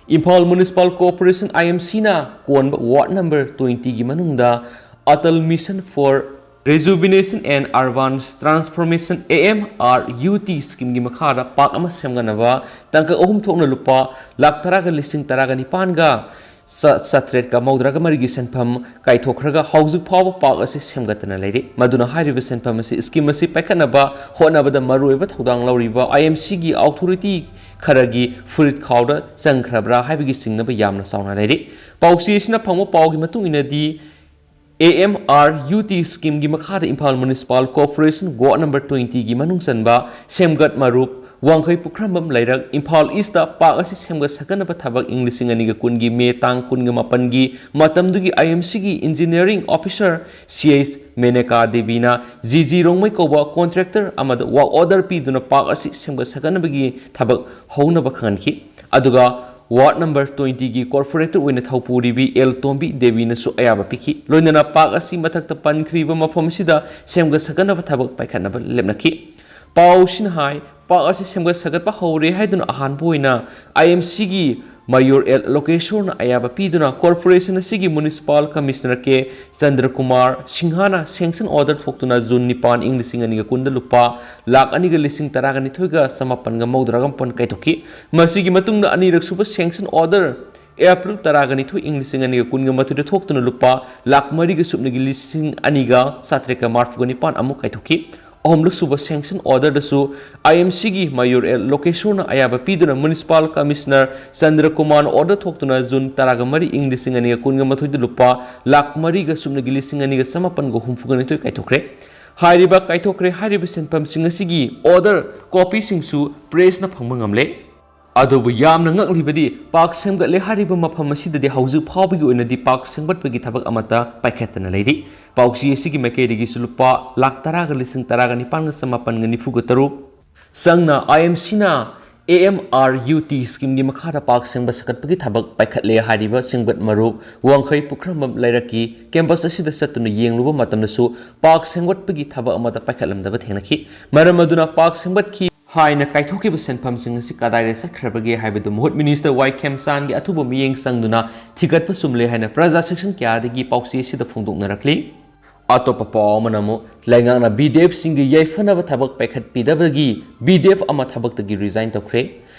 ꯏꯝꯐꯥꯜ ꯃ꯭ꯌꯨꯅꯤꯁꯤꯄꯥꯜ ꯀꯣꯔꯄꯣꯔꯦꯁꯟ, IMCꯅ ꯀꯣꯟꯕ ꯋꯥꯔꯗ ꯅꯝꯕꯔ twentyꯒꯤ ꯃꯅꯨꯡꯗ Atal Mission for Rejuvenation and Urban Transformation, AMRUT schemeꯒꯤ ꯃꯈꯥꯗ ꯄꯥꯔꯛ ꯑꯃ ꯁꯦꯝꯒꯠꯅꯕ ꯇꯥꯡꯀꯛ ꯑꯍꯨꯝ ꯊꯣꯛꯅ ꯂꯨꯄꯥ ꯂꯥꯈ ꯇꯔꯥꯒ ꯂꯤꯁꯤꯡ ꯇꯔꯥꯒ ꯅꯤꯄꯥꯟꯒ ꯆꯥ-, ꯆꯥꯇ꯭ꯔꯦꯠꯀ ꯃꯧꯗ꯭ꯔꯥꯒ ꯃꯔꯤꯒꯤ ꯁꯦꯟꯐꯝ ꯀꯥꯏꯊꯣꯛꯈ꯭ꯔꯒ ꯍꯧꯖꯤꯛ ꯐꯥꯎꯕ ꯄꯥꯔꯛ ꯑꯁꯤ ꯁꯦꯝꯒꯠꯇꯅ ꯂꯩꯔꯤ꯫ ꯃꯗꯨꯅ ꯍꯥꯏꯔꯤꯕ ꯁꯦꯟꯐꯝ ꯑꯁꯤ ꯁ꯭ꯀꯤꯝ ꯑꯁꯤ ꯄꯥꯏꯈꯠꯅꯕ ꯍꯣꯠꯅꯕꯗ ꯃꯔꯨꯑꯣꯏꯕ ꯊꯧꯗꯥꯡ ꯂꯧꯔꯤꯕ IMCꯒꯤ ꯑꯣꯊꯣꯔꯤꯇꯤ ꯈꯔꯒꯤ ꯐꯨꯔꯤꯠ ꯈꯥꯎꯗ ꯆꯪꯈ꯭ꯔꯕ꯭ꯔꯥ ꯍꯥꯏꯕꯒꯤ ꯆꯤꯡꯅꯕ ꯌꯥꯝꯅ ꯆꯥꯎꯅ ꯂꯩꯔꯤ꯫ ꯄꯥꯎꯆꯦ ꯑꯁꯤꯅ ꯐꯪꯕ ꯄꯥꯎꯒꯤ ꯃꯇꯨꯡ ꯏꯟꯅꯗꯤ, AMRUT ꯁ꯭ꯀꯤꯝꯒꯤ ꯃꯈꯥꯗ Imphal municipal corporation ward number twentyꯒꯤ ꯃꯅꯨꯡ ꯆꯟꯕ ꯁꯦꯝꯒꯠ ꯃꯔꯨꯞ, ꯋꯥꯡꯈꯩ ꯄꯨꯈ꯭ꯔꯝꯕꯝ ꯂꯩꯔꯛ, ꯏꯝꯐꯥꯜ ꯏꯁꯇ ꯄꯥꯔꯛ ꯑꯁꯤ ꯁꯦꯝꯒꯠ ꯁꯥꯒꯠꯅꯕ ꯊꯕꯛ ꯏꯪ ꯂꯤꯁꯤꯡ ꯑꯅꯤꯒ ꯀꯨꯟꯒꯤ ꯃꯦ ꯇꯥꯡ ꯀꯨꯟꯒ ꯃꯥꯄꯟꯒꯤ ꯃꯇꯝꯗꯨꯒꯤ IMCꯒꯤ ꯏꯟꯖꯤꯅꯤꯌꯥꯔꯤꯡ ꯑꯣꯐꯤꯁꯥꯔ ꯁꯤ ꯑꯩꯆ ꯃꯦꯅꯦꯀꯥ ꯗꯦꯕꯤꯅ ꯖꯤ ꯖꯤ ꯔꯣꯡꯃꯩ ꯀꯧꯕ ꯀꯣꯟꯇ꯭ꯔꯦꯛꯇꯔ ꯑꯃꯗ ꯋꯥꯔꯛ ꯑꯣꯔꯗꯔ ꯄꯤꯗꯨꯅ ꯄꯥꯔꯛ ꯑꯁꯤ ꯁꯦꯝꯒꯠ ꯁꯥꯒꯠꯅꯕꯒꯤ ꯊꯕꯛ ꯍꯧꯅꯕ ꯈꯪꯍꯟꯈꯤ꯫ ꯑꯗꯨꯒ ꯋꯥꯔꯗ ꯅꯝꯕꯔ twentyꯒꯤ ꯀꯣꯔꯄꯣꯔꯦꯇꯔ ꯑꯣꯏꯅ ꯊꯧꯄꯨꯔꯤꯕꯤ ꯑꯦꯜ ꯇꯣꯝꯕꯤ ꯗꯦꯕꯤꯅꯁꯨ ꯑꯌꯥꯕ ꯄꯤꯈꯤ꯫ ꯂꯣꯏꯅꯅ ꯄꯥꯔꯛ ꯑꯁꯤ ꯃꯊꯛꯇ ꯄꯟꯈ꯭ꯔꯤꯕ ꯃꯐꯝ ꯑꯁꯤꯗ ꯁꯦꯝꯒꯠ ꯁꯥꯒꯠꯅꯕ ꯊꯕꯛ ꯄꯥꯏꯈꯠꯅꯕ ꯂꯦꯞꯅꯈꯤ꯫ ꯄꯥꯎꯁꯤꯅ ꯍꯥꯏ, ꯄꯥꯔꯛ ꯑꯁꯤ ꯁꯦꯝꯒꯠ ꯁꯥꯒꯠꯄ ꯍꯧꯔꯦ ꯍꯥꯏꯗꯨꯅ ꯑꯍꯥꯟꯕ ꯑꯣꯏꯅ IMCꯒꯤ ꯃꯌꯣꯔ ꯑꯦꯜ ꯂꯣꯀꯦꯁꯣꯔꯅ ꯑꯌꯥꯕ ꯄꯤꯗꯨꯅ ꯀꯣꯔꯄꯣꯔꯦꯁꯟ ꯑꯁꯤꯒꯤ ꯃ꯭ꯌꯨꯅꯤꯁꯤꯄꯥꯜ ꯀꯃꯤꯁꯅꯔ ꯀꯦ ꯆꯟꯗ꯭ꯔꯀꯨꯃꯥꯔ ꯁꯤꯡꯍꯅ ꯁꯦꯡꯁꯟ ꯑꯣꯔꯗꯔ ꯊꯣꯛꯇꯨꯅ ꯖꯨꯟ ꯅꯤꯄꯥꯟ ꯏꯪ ꯂꯤꯁꯤꯡ ꯑꯅꯤꯒ ꯀꯨꯟꯗ ꯂꯨꯄꯥ ꯂꯥꯈ ꯑꯅꯤꯒ ꯂꯤꯁꯤꯡ ꯇꯔꯥꯒ ꯅꯤꯊꯣꯏꯒ ꯆꯃꯥꯄꯟꯒ ꯃꯧꯗ꯭ꯔꯥꯒ ꯃꯥꯄꯟ ꯀꯥꯏꯊꯣꯛꯈꯤ꯫ ꯃꯁꯤꯒꯤ ꯃꯇꯨꯡꯗ ꯑꯅꯤꯔꯛ ꯁꯨꯕ ꯁꯦꯡꯁꯟ ꯑꯣꯔꯗꯔ ꯑꯦꯄ꯭ꯔꯤꯜ ꯇꯔꯥꯒ ꯅꯤꯊꯣꯏ ꯏꯪ ꯂꯤꯁꯤꯡ ꯑꯅꯤꯒ ꯀꯨꯟꯒ ꯃꯥꯊꯣꯏꯗ ꯊꯣꯛꯇꯨꯅ ꯂꯨꯄꯥ ꯂꯥꯈ ꯃꯔꯤꯒ ꯁꯨꯞꯅꯒꯤ ꯂꯤꯁꯤꯡ ꯑꯅꯤꯒ ꯆꯥꯇ꯭ꯔꯦꯠꯀ ꯃꯔꯤꯐꯨꯒ ꯅꯤꯄꯥꯟ ꯑꯃꯨꯛ ꯀꯥꯏꯊꯣꯛꯈꯤ꯫ ꯑꯍꯨꯝꯂꯛ ꯁꯨꯕ ꯁꯦꯡꯁꯟ ꯑꯣꯔꯗꯔꯗꯁꯨ IMCꯒꯤ ꯃꯌꯣꯔ ꯑꯦꯜ ꯂꯣꯀꯦꯁꯣꯔꯅ ꯑꯌꯥꯕ ꯄꯤꯗꯨꯅ ꯃ꯭ꯌꯨꯅꯤꯁꯤꯄꯥꯜ ꯀꯃꯤꯁꯅꯔ ꯆꯟꯗ꯭ꯔꯀꯨꯃꯥꯔꯅ ꯑꯣꯔꯗꯔ ꯊꯣꯛꯇꯨꯅ ꯖꯨꯟ ꯇꯔꯥꯒ ꯃꯔꯤ ꯏꯪ ꯂꯤꯁꯤꯡ ꯑꯅꯤꯒ ꯀꯨꯟꯒ ꯃꯥꯊꯣꯏꯗ ꯂꯨꯄꯥ ꯂꯥꯈ ꯃꯔꯤꯒ ꯁꯨꯞꯅꯒꯤ ꯂꯤꯁꯤꯡ ꯑꯅꯤꯒ ꯆꯃꯥꯄꯟꯒ ꯍꯨꯝꯐꯨꯒ ꯅꯤꯊꯣꯏ ꯀꯥꯏꯊꯣꯛꯈ꯭ꯔꯦ꯫ ꯍꯥꯏꯔꯤꯕ ꯀꯥꯏꯊꯣꯛꯈ꯭ꯔꯦ ꯍꯥꯏꯔꯤꯕ ꯁꯦꯟꯐꯝꯁꯤꯡ ꯑꯁꯤꯒꯤ ꯑꯣꯔꯗꯔ ꯀꯣꯄꯤꯁꯤꯡꯁꯨ ꯄ꯭ꯔꯦꯁꯅ ꯐꯪꯕ ꯉꯝꯂꯦ꯫ ꯑꯗꯨꯕꯨ ꯌꯥꯝꯅ ꯉꯛꯂꯤꯕꯗꯤ, ꯄꯥꯔꯛ ꯁꯦꯝꯒꯠꯂꯦ ꯍꯥꯏꯔꯤꯕ ꯃꯐꯝ ꯑꯁꯤꯗꯗꯤ ꯍꯧꯖꯤꯛ ꯐꯥꯎꯕꯒꯤ ꯑꯣꯏꯅꯗꯤ ꯄꯥꯔꯛ ꯁꯦꯝꯒꯠꯄꯒꯤ ꯊꯕꯛ ꯑꯃꯠꯇ ꯄꯥꯏꯈꯠꯇꯅ ꯂꯩꯔꯤ꯫ ꯄꯥꯎꯆꯦ ꯑꯁꯤꯒꯤ ꯃꯥꯏꯀꯩꯗꯒꯤꯁꯨ ꯂꯨꯄꯥ ꯂꯥꯈ ꯇꯔꯥꯒ ꯂꯤꯁꯤꯡ ꯇꯔꯥꯒ ꯅꯤꯄꯥꯟꯒ ꯆꯃꯥꯄꯟꯒ ꯅꯤꯐꯨꯒ ꯇꯔꯨꯛ ꯆꯪꯅ IMCꯅ AMRUT ꯁ꯭ꯀꯤꯝꯒꯤ ꯃꯈꯥꯗ ꯄꯥꯔꯛ ꯁꯦꯝꯒꯠ ꯁꯥꯒꯠꯄꯒꯤ ꯊꯕꯛ ꯄꯥꯏꯈꯠꯂꯦ ꯍꯥꯏꯔꯤꯕ ꯁꯦꯝꯒꯠ ꯃꯔꯨꯞ ꯋꯥꯡꯈꯩ ꯄꯨꯈ꯭ꯔꯝꯕꯝ ꯂꯩꯔꯛꯀꯤ ꯀꯦꯝꯄꯁ ꯑꯁꯤꯗ ꯆꯠꯇꯨꯅ ꯌꯦꯡꯂꯨꯕ ꯃꯇꯝꯗꯁꯨ ꯄꯥꯔꯛ ꯁꯦꯝꯒꯠꯄꯒꯤ ꯊꯕꯛ ꯑꯃꯠꯇ ꯄꯥꯏꯈꯠꯂꯝꯗꯕ ꯊꯦꯡꯅꯈꯤ꯫ ꯃꯔꯝ ꯑꯗꯨꯅ ꯄꯥꯔꯛ ꯁꯦꯝꯒꯠꯈꯤ ꯍꯥꯏꯅ ꯀꯥꯏꯊꯣꯛꯈꯤꯕ ꯁꯦꯟꯐꯝꯁꯤꯡ ꯑꯁꯤ ꯀꯗꯥꯏꯗ ꯆꯠꯈ꯭ꯔꯕꯒꯦ ꯍꯥꯏꯕꯗꯨ ꯃꯍꯨꯠ ꯃꯤꯅꯤꯁꯇꯔ ꯋꯥꯏ ꯈꯦꯝꯆꯥꯟꯒꯤ ꯑꯊꯨꯕ ꯃꯤꯠꯌꯦꯡ ꯆꯪꯗꯨꯅ ꯊꯤꯒꯠꯄ ꯆꯨꯝꯂꯦ ꯍꯥꯏꯅ ꯄ꯭ꯔꯖꯥ ꯁꯦꯛꯁꯟ ꯀꯌꯥꯗꯒꯤ ꯄꯥꯎꯆꯦ ꯑꯁꯤꯗ ꯐꯣꯡꯗꯣꯛꯅꯔꯛꯂꯤ꯫ ꯑꯇꯣꯞꯄ ꯄꯥꯎ ꯑꯃꯅ ꯑꯃꯨꯛ ꯂꯩꯉꯥꯛꯅ ꯕꯤ ꯗꯤ ꯑꯦꯐꯁꯤꯡꯒꯤ ꯌꯥꯏꯐꯅꯕ ꯊꯕꯛ ꯄꯥꯏꯈꯠꯄꯤꯗꯕꯗꯒꯤ ꯕꯤ ꯗꯤ ꯑꯦꯐ ꯑꯃ ꯊꯕꯛꯇꯒꯤ ꯔꯤꯖꯥꯏꯟ ꯇꯧꯈ꯭ꯔꯦ꯫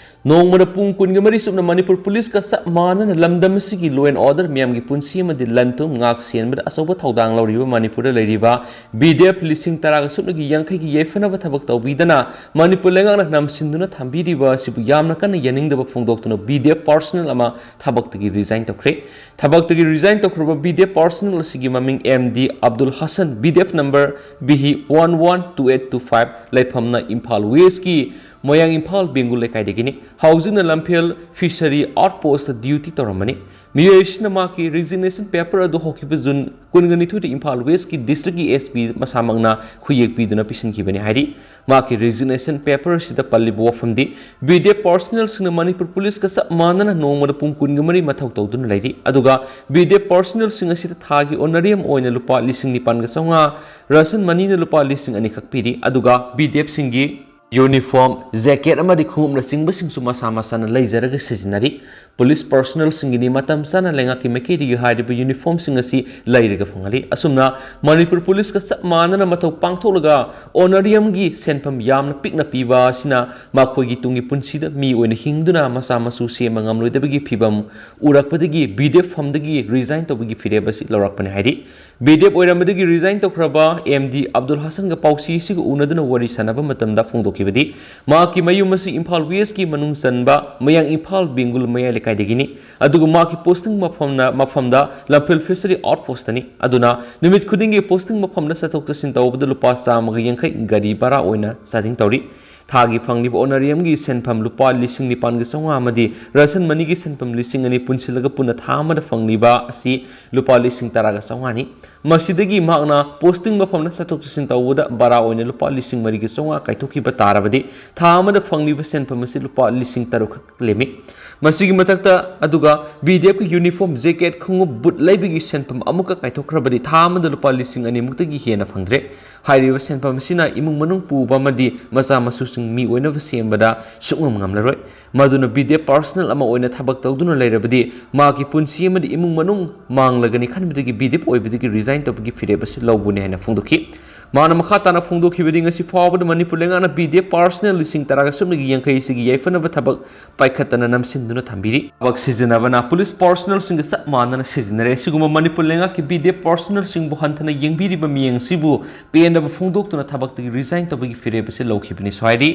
ꯅꯣꯡꯃꯗ ꯄꯨꯡ ꯀꯨꯟꯒ ꯃꯔꯤ ꯆꯨꯞꯅ ꯃꯅꯤꯄꯨꯔ ꯄꯨꯂꯤꯁꯀ ꯆꯞ ꯃꯥꯟꯅꯅ ꯂꯝꯗꯝ ꯑꯁꯤꯒꯤ law and order, ꯃꯤꯌꯥꯝꯒꯤ ꯄꯨꯟꯁꯤ ꯑꯃꯗꯤ ꯂꯟ ꯊꯨꯝ ꯉꯥꯛ ꯁꯦꯟꯕꯗ ꯑꯆꯧꯕ ꯊꯧꯗꯥꯡ ꯂꯧꯔꯤꯕ ꯃꯅꯤꯄꯨꯔꯗ ꯂꯩꯔꯤꯕ ꯕꯤ ꯗꯤ ꯑꯦꯐ ꯂꯤꯁꯤꯡ ꯇꯔꯥꯒ ꯁꯨꯞꯅꯒꯤ ꯌꯥꯡꯈꯩꯒꯤ ꯌꯥꯏꯐꯅꯕ ꯊꯕꯛ ꯇꯧꯕꯤꯗꯅ ꯃꯅꯤꯄꯨꯔ ꯂꯩꯉꯥꯛꯅ ꯅꯝꯁꯤꯟꯗꯨꯅ ꯊꯝꯕꯤꯔꯤꯕ ꯑꯁꯤꯕꯨ ꯌꯥꯝꯅ ꯀꯟꯅ ꯌꯥꯅꯤꯡꯗꯕ ꯐꯣꯡꯗꯣꯛꯇꯨꯅ ꯕꯤ ꯗꯤ ꯑꯦꯐ personnel ꯑꯃ ꯊꯕꯛꯇꯒꯤ ꯔꯤꯖꯥꯏꯟ ꯇꯧꯈ꯭ꯔꯦ꯫ ꯊꯕꯛꯇꯒꯤ ꯔꯤꯖꯥꯏꯟ ꯇꯧꯈ꯭ꯔꯕ ꯕꯤ ꯗꯤ ꯑꯦꯐ personnel ꯑꯁꯤꯒꯤ ꯃꯃꯤꯡ M D Abdul Hasan, B D F number B H one one two eight two five, ꯂꯩꯐꯝꯅ ꯏꯝꯐꯥꯜ ꯋꯦꯁꯀꯤ ꯃꯣꯏꯔꯥꯡ ꯏꯝꯐꯥꯜ ꯕꯦꯡꯒꯨꯜ ꯂꯩꯀꯥꯏꯗꯒꯤꯅꯤ꯫ ꯍꯧꯖꯤꯛꯅ Lamphel fishery out post duty ꯇꯧꯔꯝꯕꯅꯤ꯫ ꯃꯤꯑꯣꯏ ꯑꯁꯤꯅ ꯃꯍꯥꯛꯀꯤ ꯔꯤꯖꯤꯒꯅꯦꯁꯟ ꯄꯦꯄꯔ ꯑꯗꯨ ꯍꯧꯈꯤꯕ ꯖꯨꯟ ꯀꯨꯟꯒ ꯅꯤꯊꯣꯏꯗ ꯏꯝꯐꯥꯜ ꯋꯦꯁꯀꯤ ꯗꯤꯁꯇ꯭ꯔꯤꯛꯀꯤ ꯑꯦꯁ ꯄꯤ ꯃꯁꯥꯃꯛꯅ ꯈꯨꯌꯦꯛ ꯄꯤꯗꯨꯅ ꯄꯤꯁꯤꯟꯈꯤꯕꯅꯤ ꯍꯥꯏꯔꯤ꯫ ꯃꯍꯥꯛꯀꯤ ꯔꯤꯖꯤꯒꯅꯦꯁꯟ ꯄꯦꯄꯔ ꯑꯁꯤꯗ ꯄꯜꯂꯤꯕ ꯋꯥꯐꯝꯗꯤ, ꯕꯤ ꯗꯤ ꯑꯦꯐ personnelꯁꯤꯡꯅ ꯃꯅꯤꯄꯨꯔ ꯄꯨꯂꯤꯁꯀ ꯆꯞ ꯃꯥꯟꯅꯅ ꯅꯣꯡꯃꯗ ꯄꯨꯡ ꯀꯨꯟꯒ ꯃꯔꯤ ꯃꯊꯧ ꯇꯧꯗꯨꯅ ꯂꯩꯔꯤ꯫ ꯑꯗꯨꯒ ꯕꯤ ꯗꯤ ꯑꯦꯐ personnelꯁꯤꯡ ꯑꯁꯤꯗ ꯊꯥꯒꯤ honorarium ꯑꯣꯏꯅ ꯂꯨꯄꯥ ꯂꯤꯁꯤꯡ ꯅꯤꯄꯥꯟꯒ ꯆꯥꯝꯃꯉꯥ, ration moneyꯅ ꯂꯨꯄꯥ ꯂꯤꯁꯤꯡ ꯑꯅꯤ ꯈꯛ ꯄꯤꯔꯤ꯫ ꯑꯗꯨꯒ ꯕꯤ ꯗꯤ ꯑꯦꯐꯁꯤꯡꯒꯤ uniform, jacket ꯑꯃꯗꯤ ꯈꯣꯡꯎꯞꯅꯆꯤꯡꯕꯁꯤꯡꯁꯨ ꯃꯁꯥ ꯃꯁꯥꯅ ꯂꯩꯖꯔꯒ ꯁꯤꯖꯤꯟꯅꯔꯤ꯫ ꯄꯨꯂꯤꯁ personnelꯁꯤꯡꯒꯤꯗꯤ ꯃꯇꯝ ꯆꯥꯅ ꯂꯩꯉꯥꯛꯀꯤ ꯃꯥꯏꯀꯩꯗꯒꯤ ꯍꯥꯏꯔꯤꯕ uniformꯁꯤꯡ ꯑꯁꯤ ꯂꯩꯔꯒ ꯐꯪꯍꯜꯂꯤ꯫ ꯑꯁꯨꯝꯅ ꯃꯅꯤꯄꯨꯔ ꯄꯨꯂꯤꯁꯀ ꯆꯞ ꯃꯥꯟꯅꯅ ꯃꯊꯧ ꯄꯥꯡꯊꯣꯛꯂꯒ honorariumꯒꯤ ꯁꯦꯟꯐꯝ ꯌꯥꯝꯅ ꯄꯤꯛꯅ ꯄꯤꯕ ꯑꯁꯤꯅ ꯃꯈꯣꯏꯒꯤ ꯇꯨꯡꯒꯤ ꯄꯨꯟꯁꯤꯗ ꯃꯤ ꯑꯣꯏꯅ ꯍꯤꯡꯗꯨꯅ ꯃꯆꯥ ꯃꯁꯨ ꯁꯦꯝꯕ ꯉꯝꯂꯣꯏꯗꯕꯒꯤ ꯐꯤꯚꯝ ꯎꯔꯛꯄꯗꯒꯤ ꯕꯤ ꯗꯤ ꯑꯦꯐ ꯐꯝꯗꯒꯤ ꯔꯤꯖꯥꯏꯟ ꯇꯧꯕꯒꯤ ꯐꯤꯔꯦꯞ ꯑꯁꯤ ꯂꯧꯔꯛꯄꯅꯤ ꯍꯥꯏꯔꯤ꯫ ꯕꯤ ꯗꯤ ꯑꯦꯐ ꯑꯣꯏꯔꯝꯕꯗꯒꯤ ꯔꯤꯖꯥꯏꯟ ꯇꯧꯈ꯭ꯔꯕ ꯑꯦꯝ ꯗꯤ ꯑꯕꯗꯨꯜ ꯍꯁꯟꯒ ꯄꯥꯎꯆꯦꯁꯤꯒ ꯎꯅꯗꯨꯅ ꯋꯥꯔꯤ ꯁꯥꯟꯅꯕ ꯃꯇꯝꯗ ꯐꯣꯡꯗꯣꯛꯈꯤꯕꯗꯤ, ꯃꯍꯥꯛꯀꯤ ꯃꯌꯨꯝ ꯑꯁꯤ ꯏꯝꯐꯥꯜ ꯋꯦꯁꯀꯤ ꯃꯅꯨꯡ ꯆꯟꯕ ꯃꯌꯥꯡ ꯏꯝꯐꯥꯜ ꯕꯦꯡꯒꯨꯜ ꯃꯌꯥꯏ ꯂꯩꯀꯥꯏꯗꯒꯤꯅꯤ꯫ ꯑꯗꯨꯒ ꯃꯍꯥꯛꯀꯤ posting ꯃꯐꯝꯅ, ꯃꯐꯝꯗ ꯂꯝꯐꯦꯜ ꯐꯤꯁꯔꯤ ꯑꯥꯎꯠ ꯄꯣꯁꯇꯅꯤ꯫ ꯑꯗꯨꯅ ꯅꯨꯃꯤꯠ ꯈꯨꯗꯤꯡꯒꯤ posting ꯃꯐꯝꯗ ꯆꯠꯊꯣꯛ ꯆꯠꯁꯤꯟ ꯇꯧꯕꯗ ꯂꯨꯄꯥ ꯆꯥꯝꯃꯒ ꯌꯥꯡꯈꯩ ꯒꯥꯔꯤ ꯚꯔꯥ ꯑꯣꯏꯅ ꯆꯥꯗꯤꯡ ꯇꯧꯔꯤ꯫ ꯊꯥꯒꯤ ꯐꯪꯂꯤꯕ honorariumꯒꯤ ꯁꯦꯟꯐꯝ ꯂꯨꯄꯥ ꯂꯤꯁꯤꯡ ꯅꯤꯄꯥꯟꯒ ꯆꯥꯝꯃꯉꯥ ꯑꯃꯗꯤ ration moneyꯒꯤ ꯁꯦꯟꯐꯝ ꯂꯤꯁꯤꯡ ꯑꯅꯤ ꯄꯨꯟꯁꯤꯜꯂꯒ ꯄꯨꯟꯅ ꯊꯥ ꯑꯃꯗ ꯐꯪꯂꯤꯕ ꯑꯁꯤ ꯂꯨꯄꯥ ꯂꯤꯁꯤꯡ ꯇꯔꯥꯒ ꯆꯥꯝꯃꯉꯥꯅꯤ꯫ ꯃꯁꯤꯗꯒꯤ ꯃꯍꯥꯛꯅ posting ꯃꯐꯝꯗ ꯆꯠꯊꯣꯛ ꯆꯠꯁꯤꯟ ꯇꯧꯕꯗ ꯚꯔꯥ ꯑꯣꯏꯅ ꯂꯨꯄꯥ ꯂꯤꯁꯤꯡ ꯃꯔꯤꯒ ꯆꯥꯝꯃꯉꯥ ꯀꯥꯏꯊꯣꯛꯈꯤꯕ ꯇꯥꯔꯕꯗꯤ ꯊꯥ ꯑꯃꯗ ꯐꯪꯂꯤꯕ ꯁꯦꯟꯐꯝ ꯑꯁꯤ ꯂꯨꯄꯥ ꯂꯤꯁꯤꯡ ꯇꯔꯨꯛ ꯈꯛ ꯂꯦꯝꯃꯤ꯫ ꯃꯁꯤꯒꯤ ꯃꯊꯛꯇ ꯑꯗꯨꯒ ꯕꯤ ꯗꯤ ꯑꯦꯐꯀꯤ uniform, jacket, ꯈꯣꯡꯎꯞ, boot ꯂꯩꯕꯒꯤ ꯁꯦꯟꯐꯝ ꯑꯃꯨꯛꯀ ꯀꯥꯏꯊꯣꯛꯈ꯭ꯔꯕꯗꯤ ꯊꯥ ꯑꯃꯗ ꯂꯨꯄꯥ ꯂꯤꯁꯤꯡ ꯑꯅꯤꯃꯨꯛꯇꯒꯤ ꯍꯦꯟꯅ ꯐꯪꯗ꯭ꯔꯦ꯫ ꯍꯥꯏꯔꯤꯕ ꯁꯦꯟꯐꯝ ꯑꯁꯤꯅ ꯏꯃꯨꯡ ꯃꯅꯨꯡ ꯄꯨꯕ ꯑꯃꯗꯤ ꯃꯆꯥ ꯃꯁꯨꯁꯤꯡ ꯃꯤ ꯑꯣꯏꯅꯕ ꯁꯦꯝꯕꯗ ꯁꯨꯡꯉꯝ ꯉꯝꯂꯔꯣꯏ꯫ ꯃꯗꯨꯅ B D F personnel ꯑꯃ ꯑꯣꯏꯅ ꯊꯕꯛ ꯇꯧꯗꯨꯅ ꯂꯩꯔꯕꯗꯤ ꯃꯍꯥꯛꯀꯤ ꯄꯨꯟꯁꯤ ꯑꯃꯗꯤ ꯏꯃꯨꯡ ꯃꯅꯨꯡ ꯃꯥꯡꯂꯒꯅꯤ ꯈꯟꯕꯗꯒꯤ B D F ꯑꯣꯏꯕꯗꯒꯤ resign ꯇꯧꯕꯒꯤ ꯐꯤꯔꯦꯞ ꯑꯁꯤ ꯂꯧꯕꯅꯤ ꯍꯥꯏꯅ ꯐꯣꯡꯗꯣꯛꯈꯤ꯫ ꯃꯥꯅ ꯃꯈꯥ ꯇꯥꯅ ꯐꯣꯡꯗꯣꯛꯈꯤꯕꯗꯤ, ꯉꯁꯤ ꯐꯥꯎꯕꯗ ꯃꯅꯤꯄꯨꯔ ꯂꯩꯉꯥꯛꯅ B D F personnel ꯂꯤꯁꯤꯡ ꯇꯔꯥꯒ ꯁꯨꯞꯅꯒꯤ ꯌꯥꯡꯈꯩ ꯑꯁꯤꯒꯤ ꯌꯥꯏꯐꯅꯕ ꯊꯕꯛ ꯄꯥꯏꯈꯠꯇꯅ ꯅꯝꯁꯤꯟꯗꯨꯅ ꯊꯝꯕꯤꯔꯤ꯫ ꯊꯕꯛ ꯁꯤꯖꯤꯟꯅꯕꯅ police personnelꯁꯤꯡꯒ ꯆꯞ ꯃꯥꯟꯅꯅ ꯁꯤꯖꯤꯟꯅꯔꯦ꯫ ꯑꯁꯤꯒꯨꯝꯕ ꯃꯅꯤꯄꯨꯔ ꯂꯩꯉꯥꯛꯀꯤ B D F personnelꯁꯤꯡꯕꯨ ꯍꯟꯊꯅ ꯌꯦꯡꯕꯤꯔꯤꯕ ꯃꯤꯠꯌꯦꯡꯁꯤꯕꯨ ꯄꯦꯟꯗꯕ ꯐꯣꯡꯗꯣꯛꯇꯨꯅ ꯊꯕꯛꯇꯒꯤ resign ꯇꯧꯕꯒꯤ ꯐꯤꯔꯦꯞ ꯑꯁꯤ ꯂꯧꯈꯤꯕꯅꯤꯁꯨ ꯍꯥꯏꯔꯤ꯫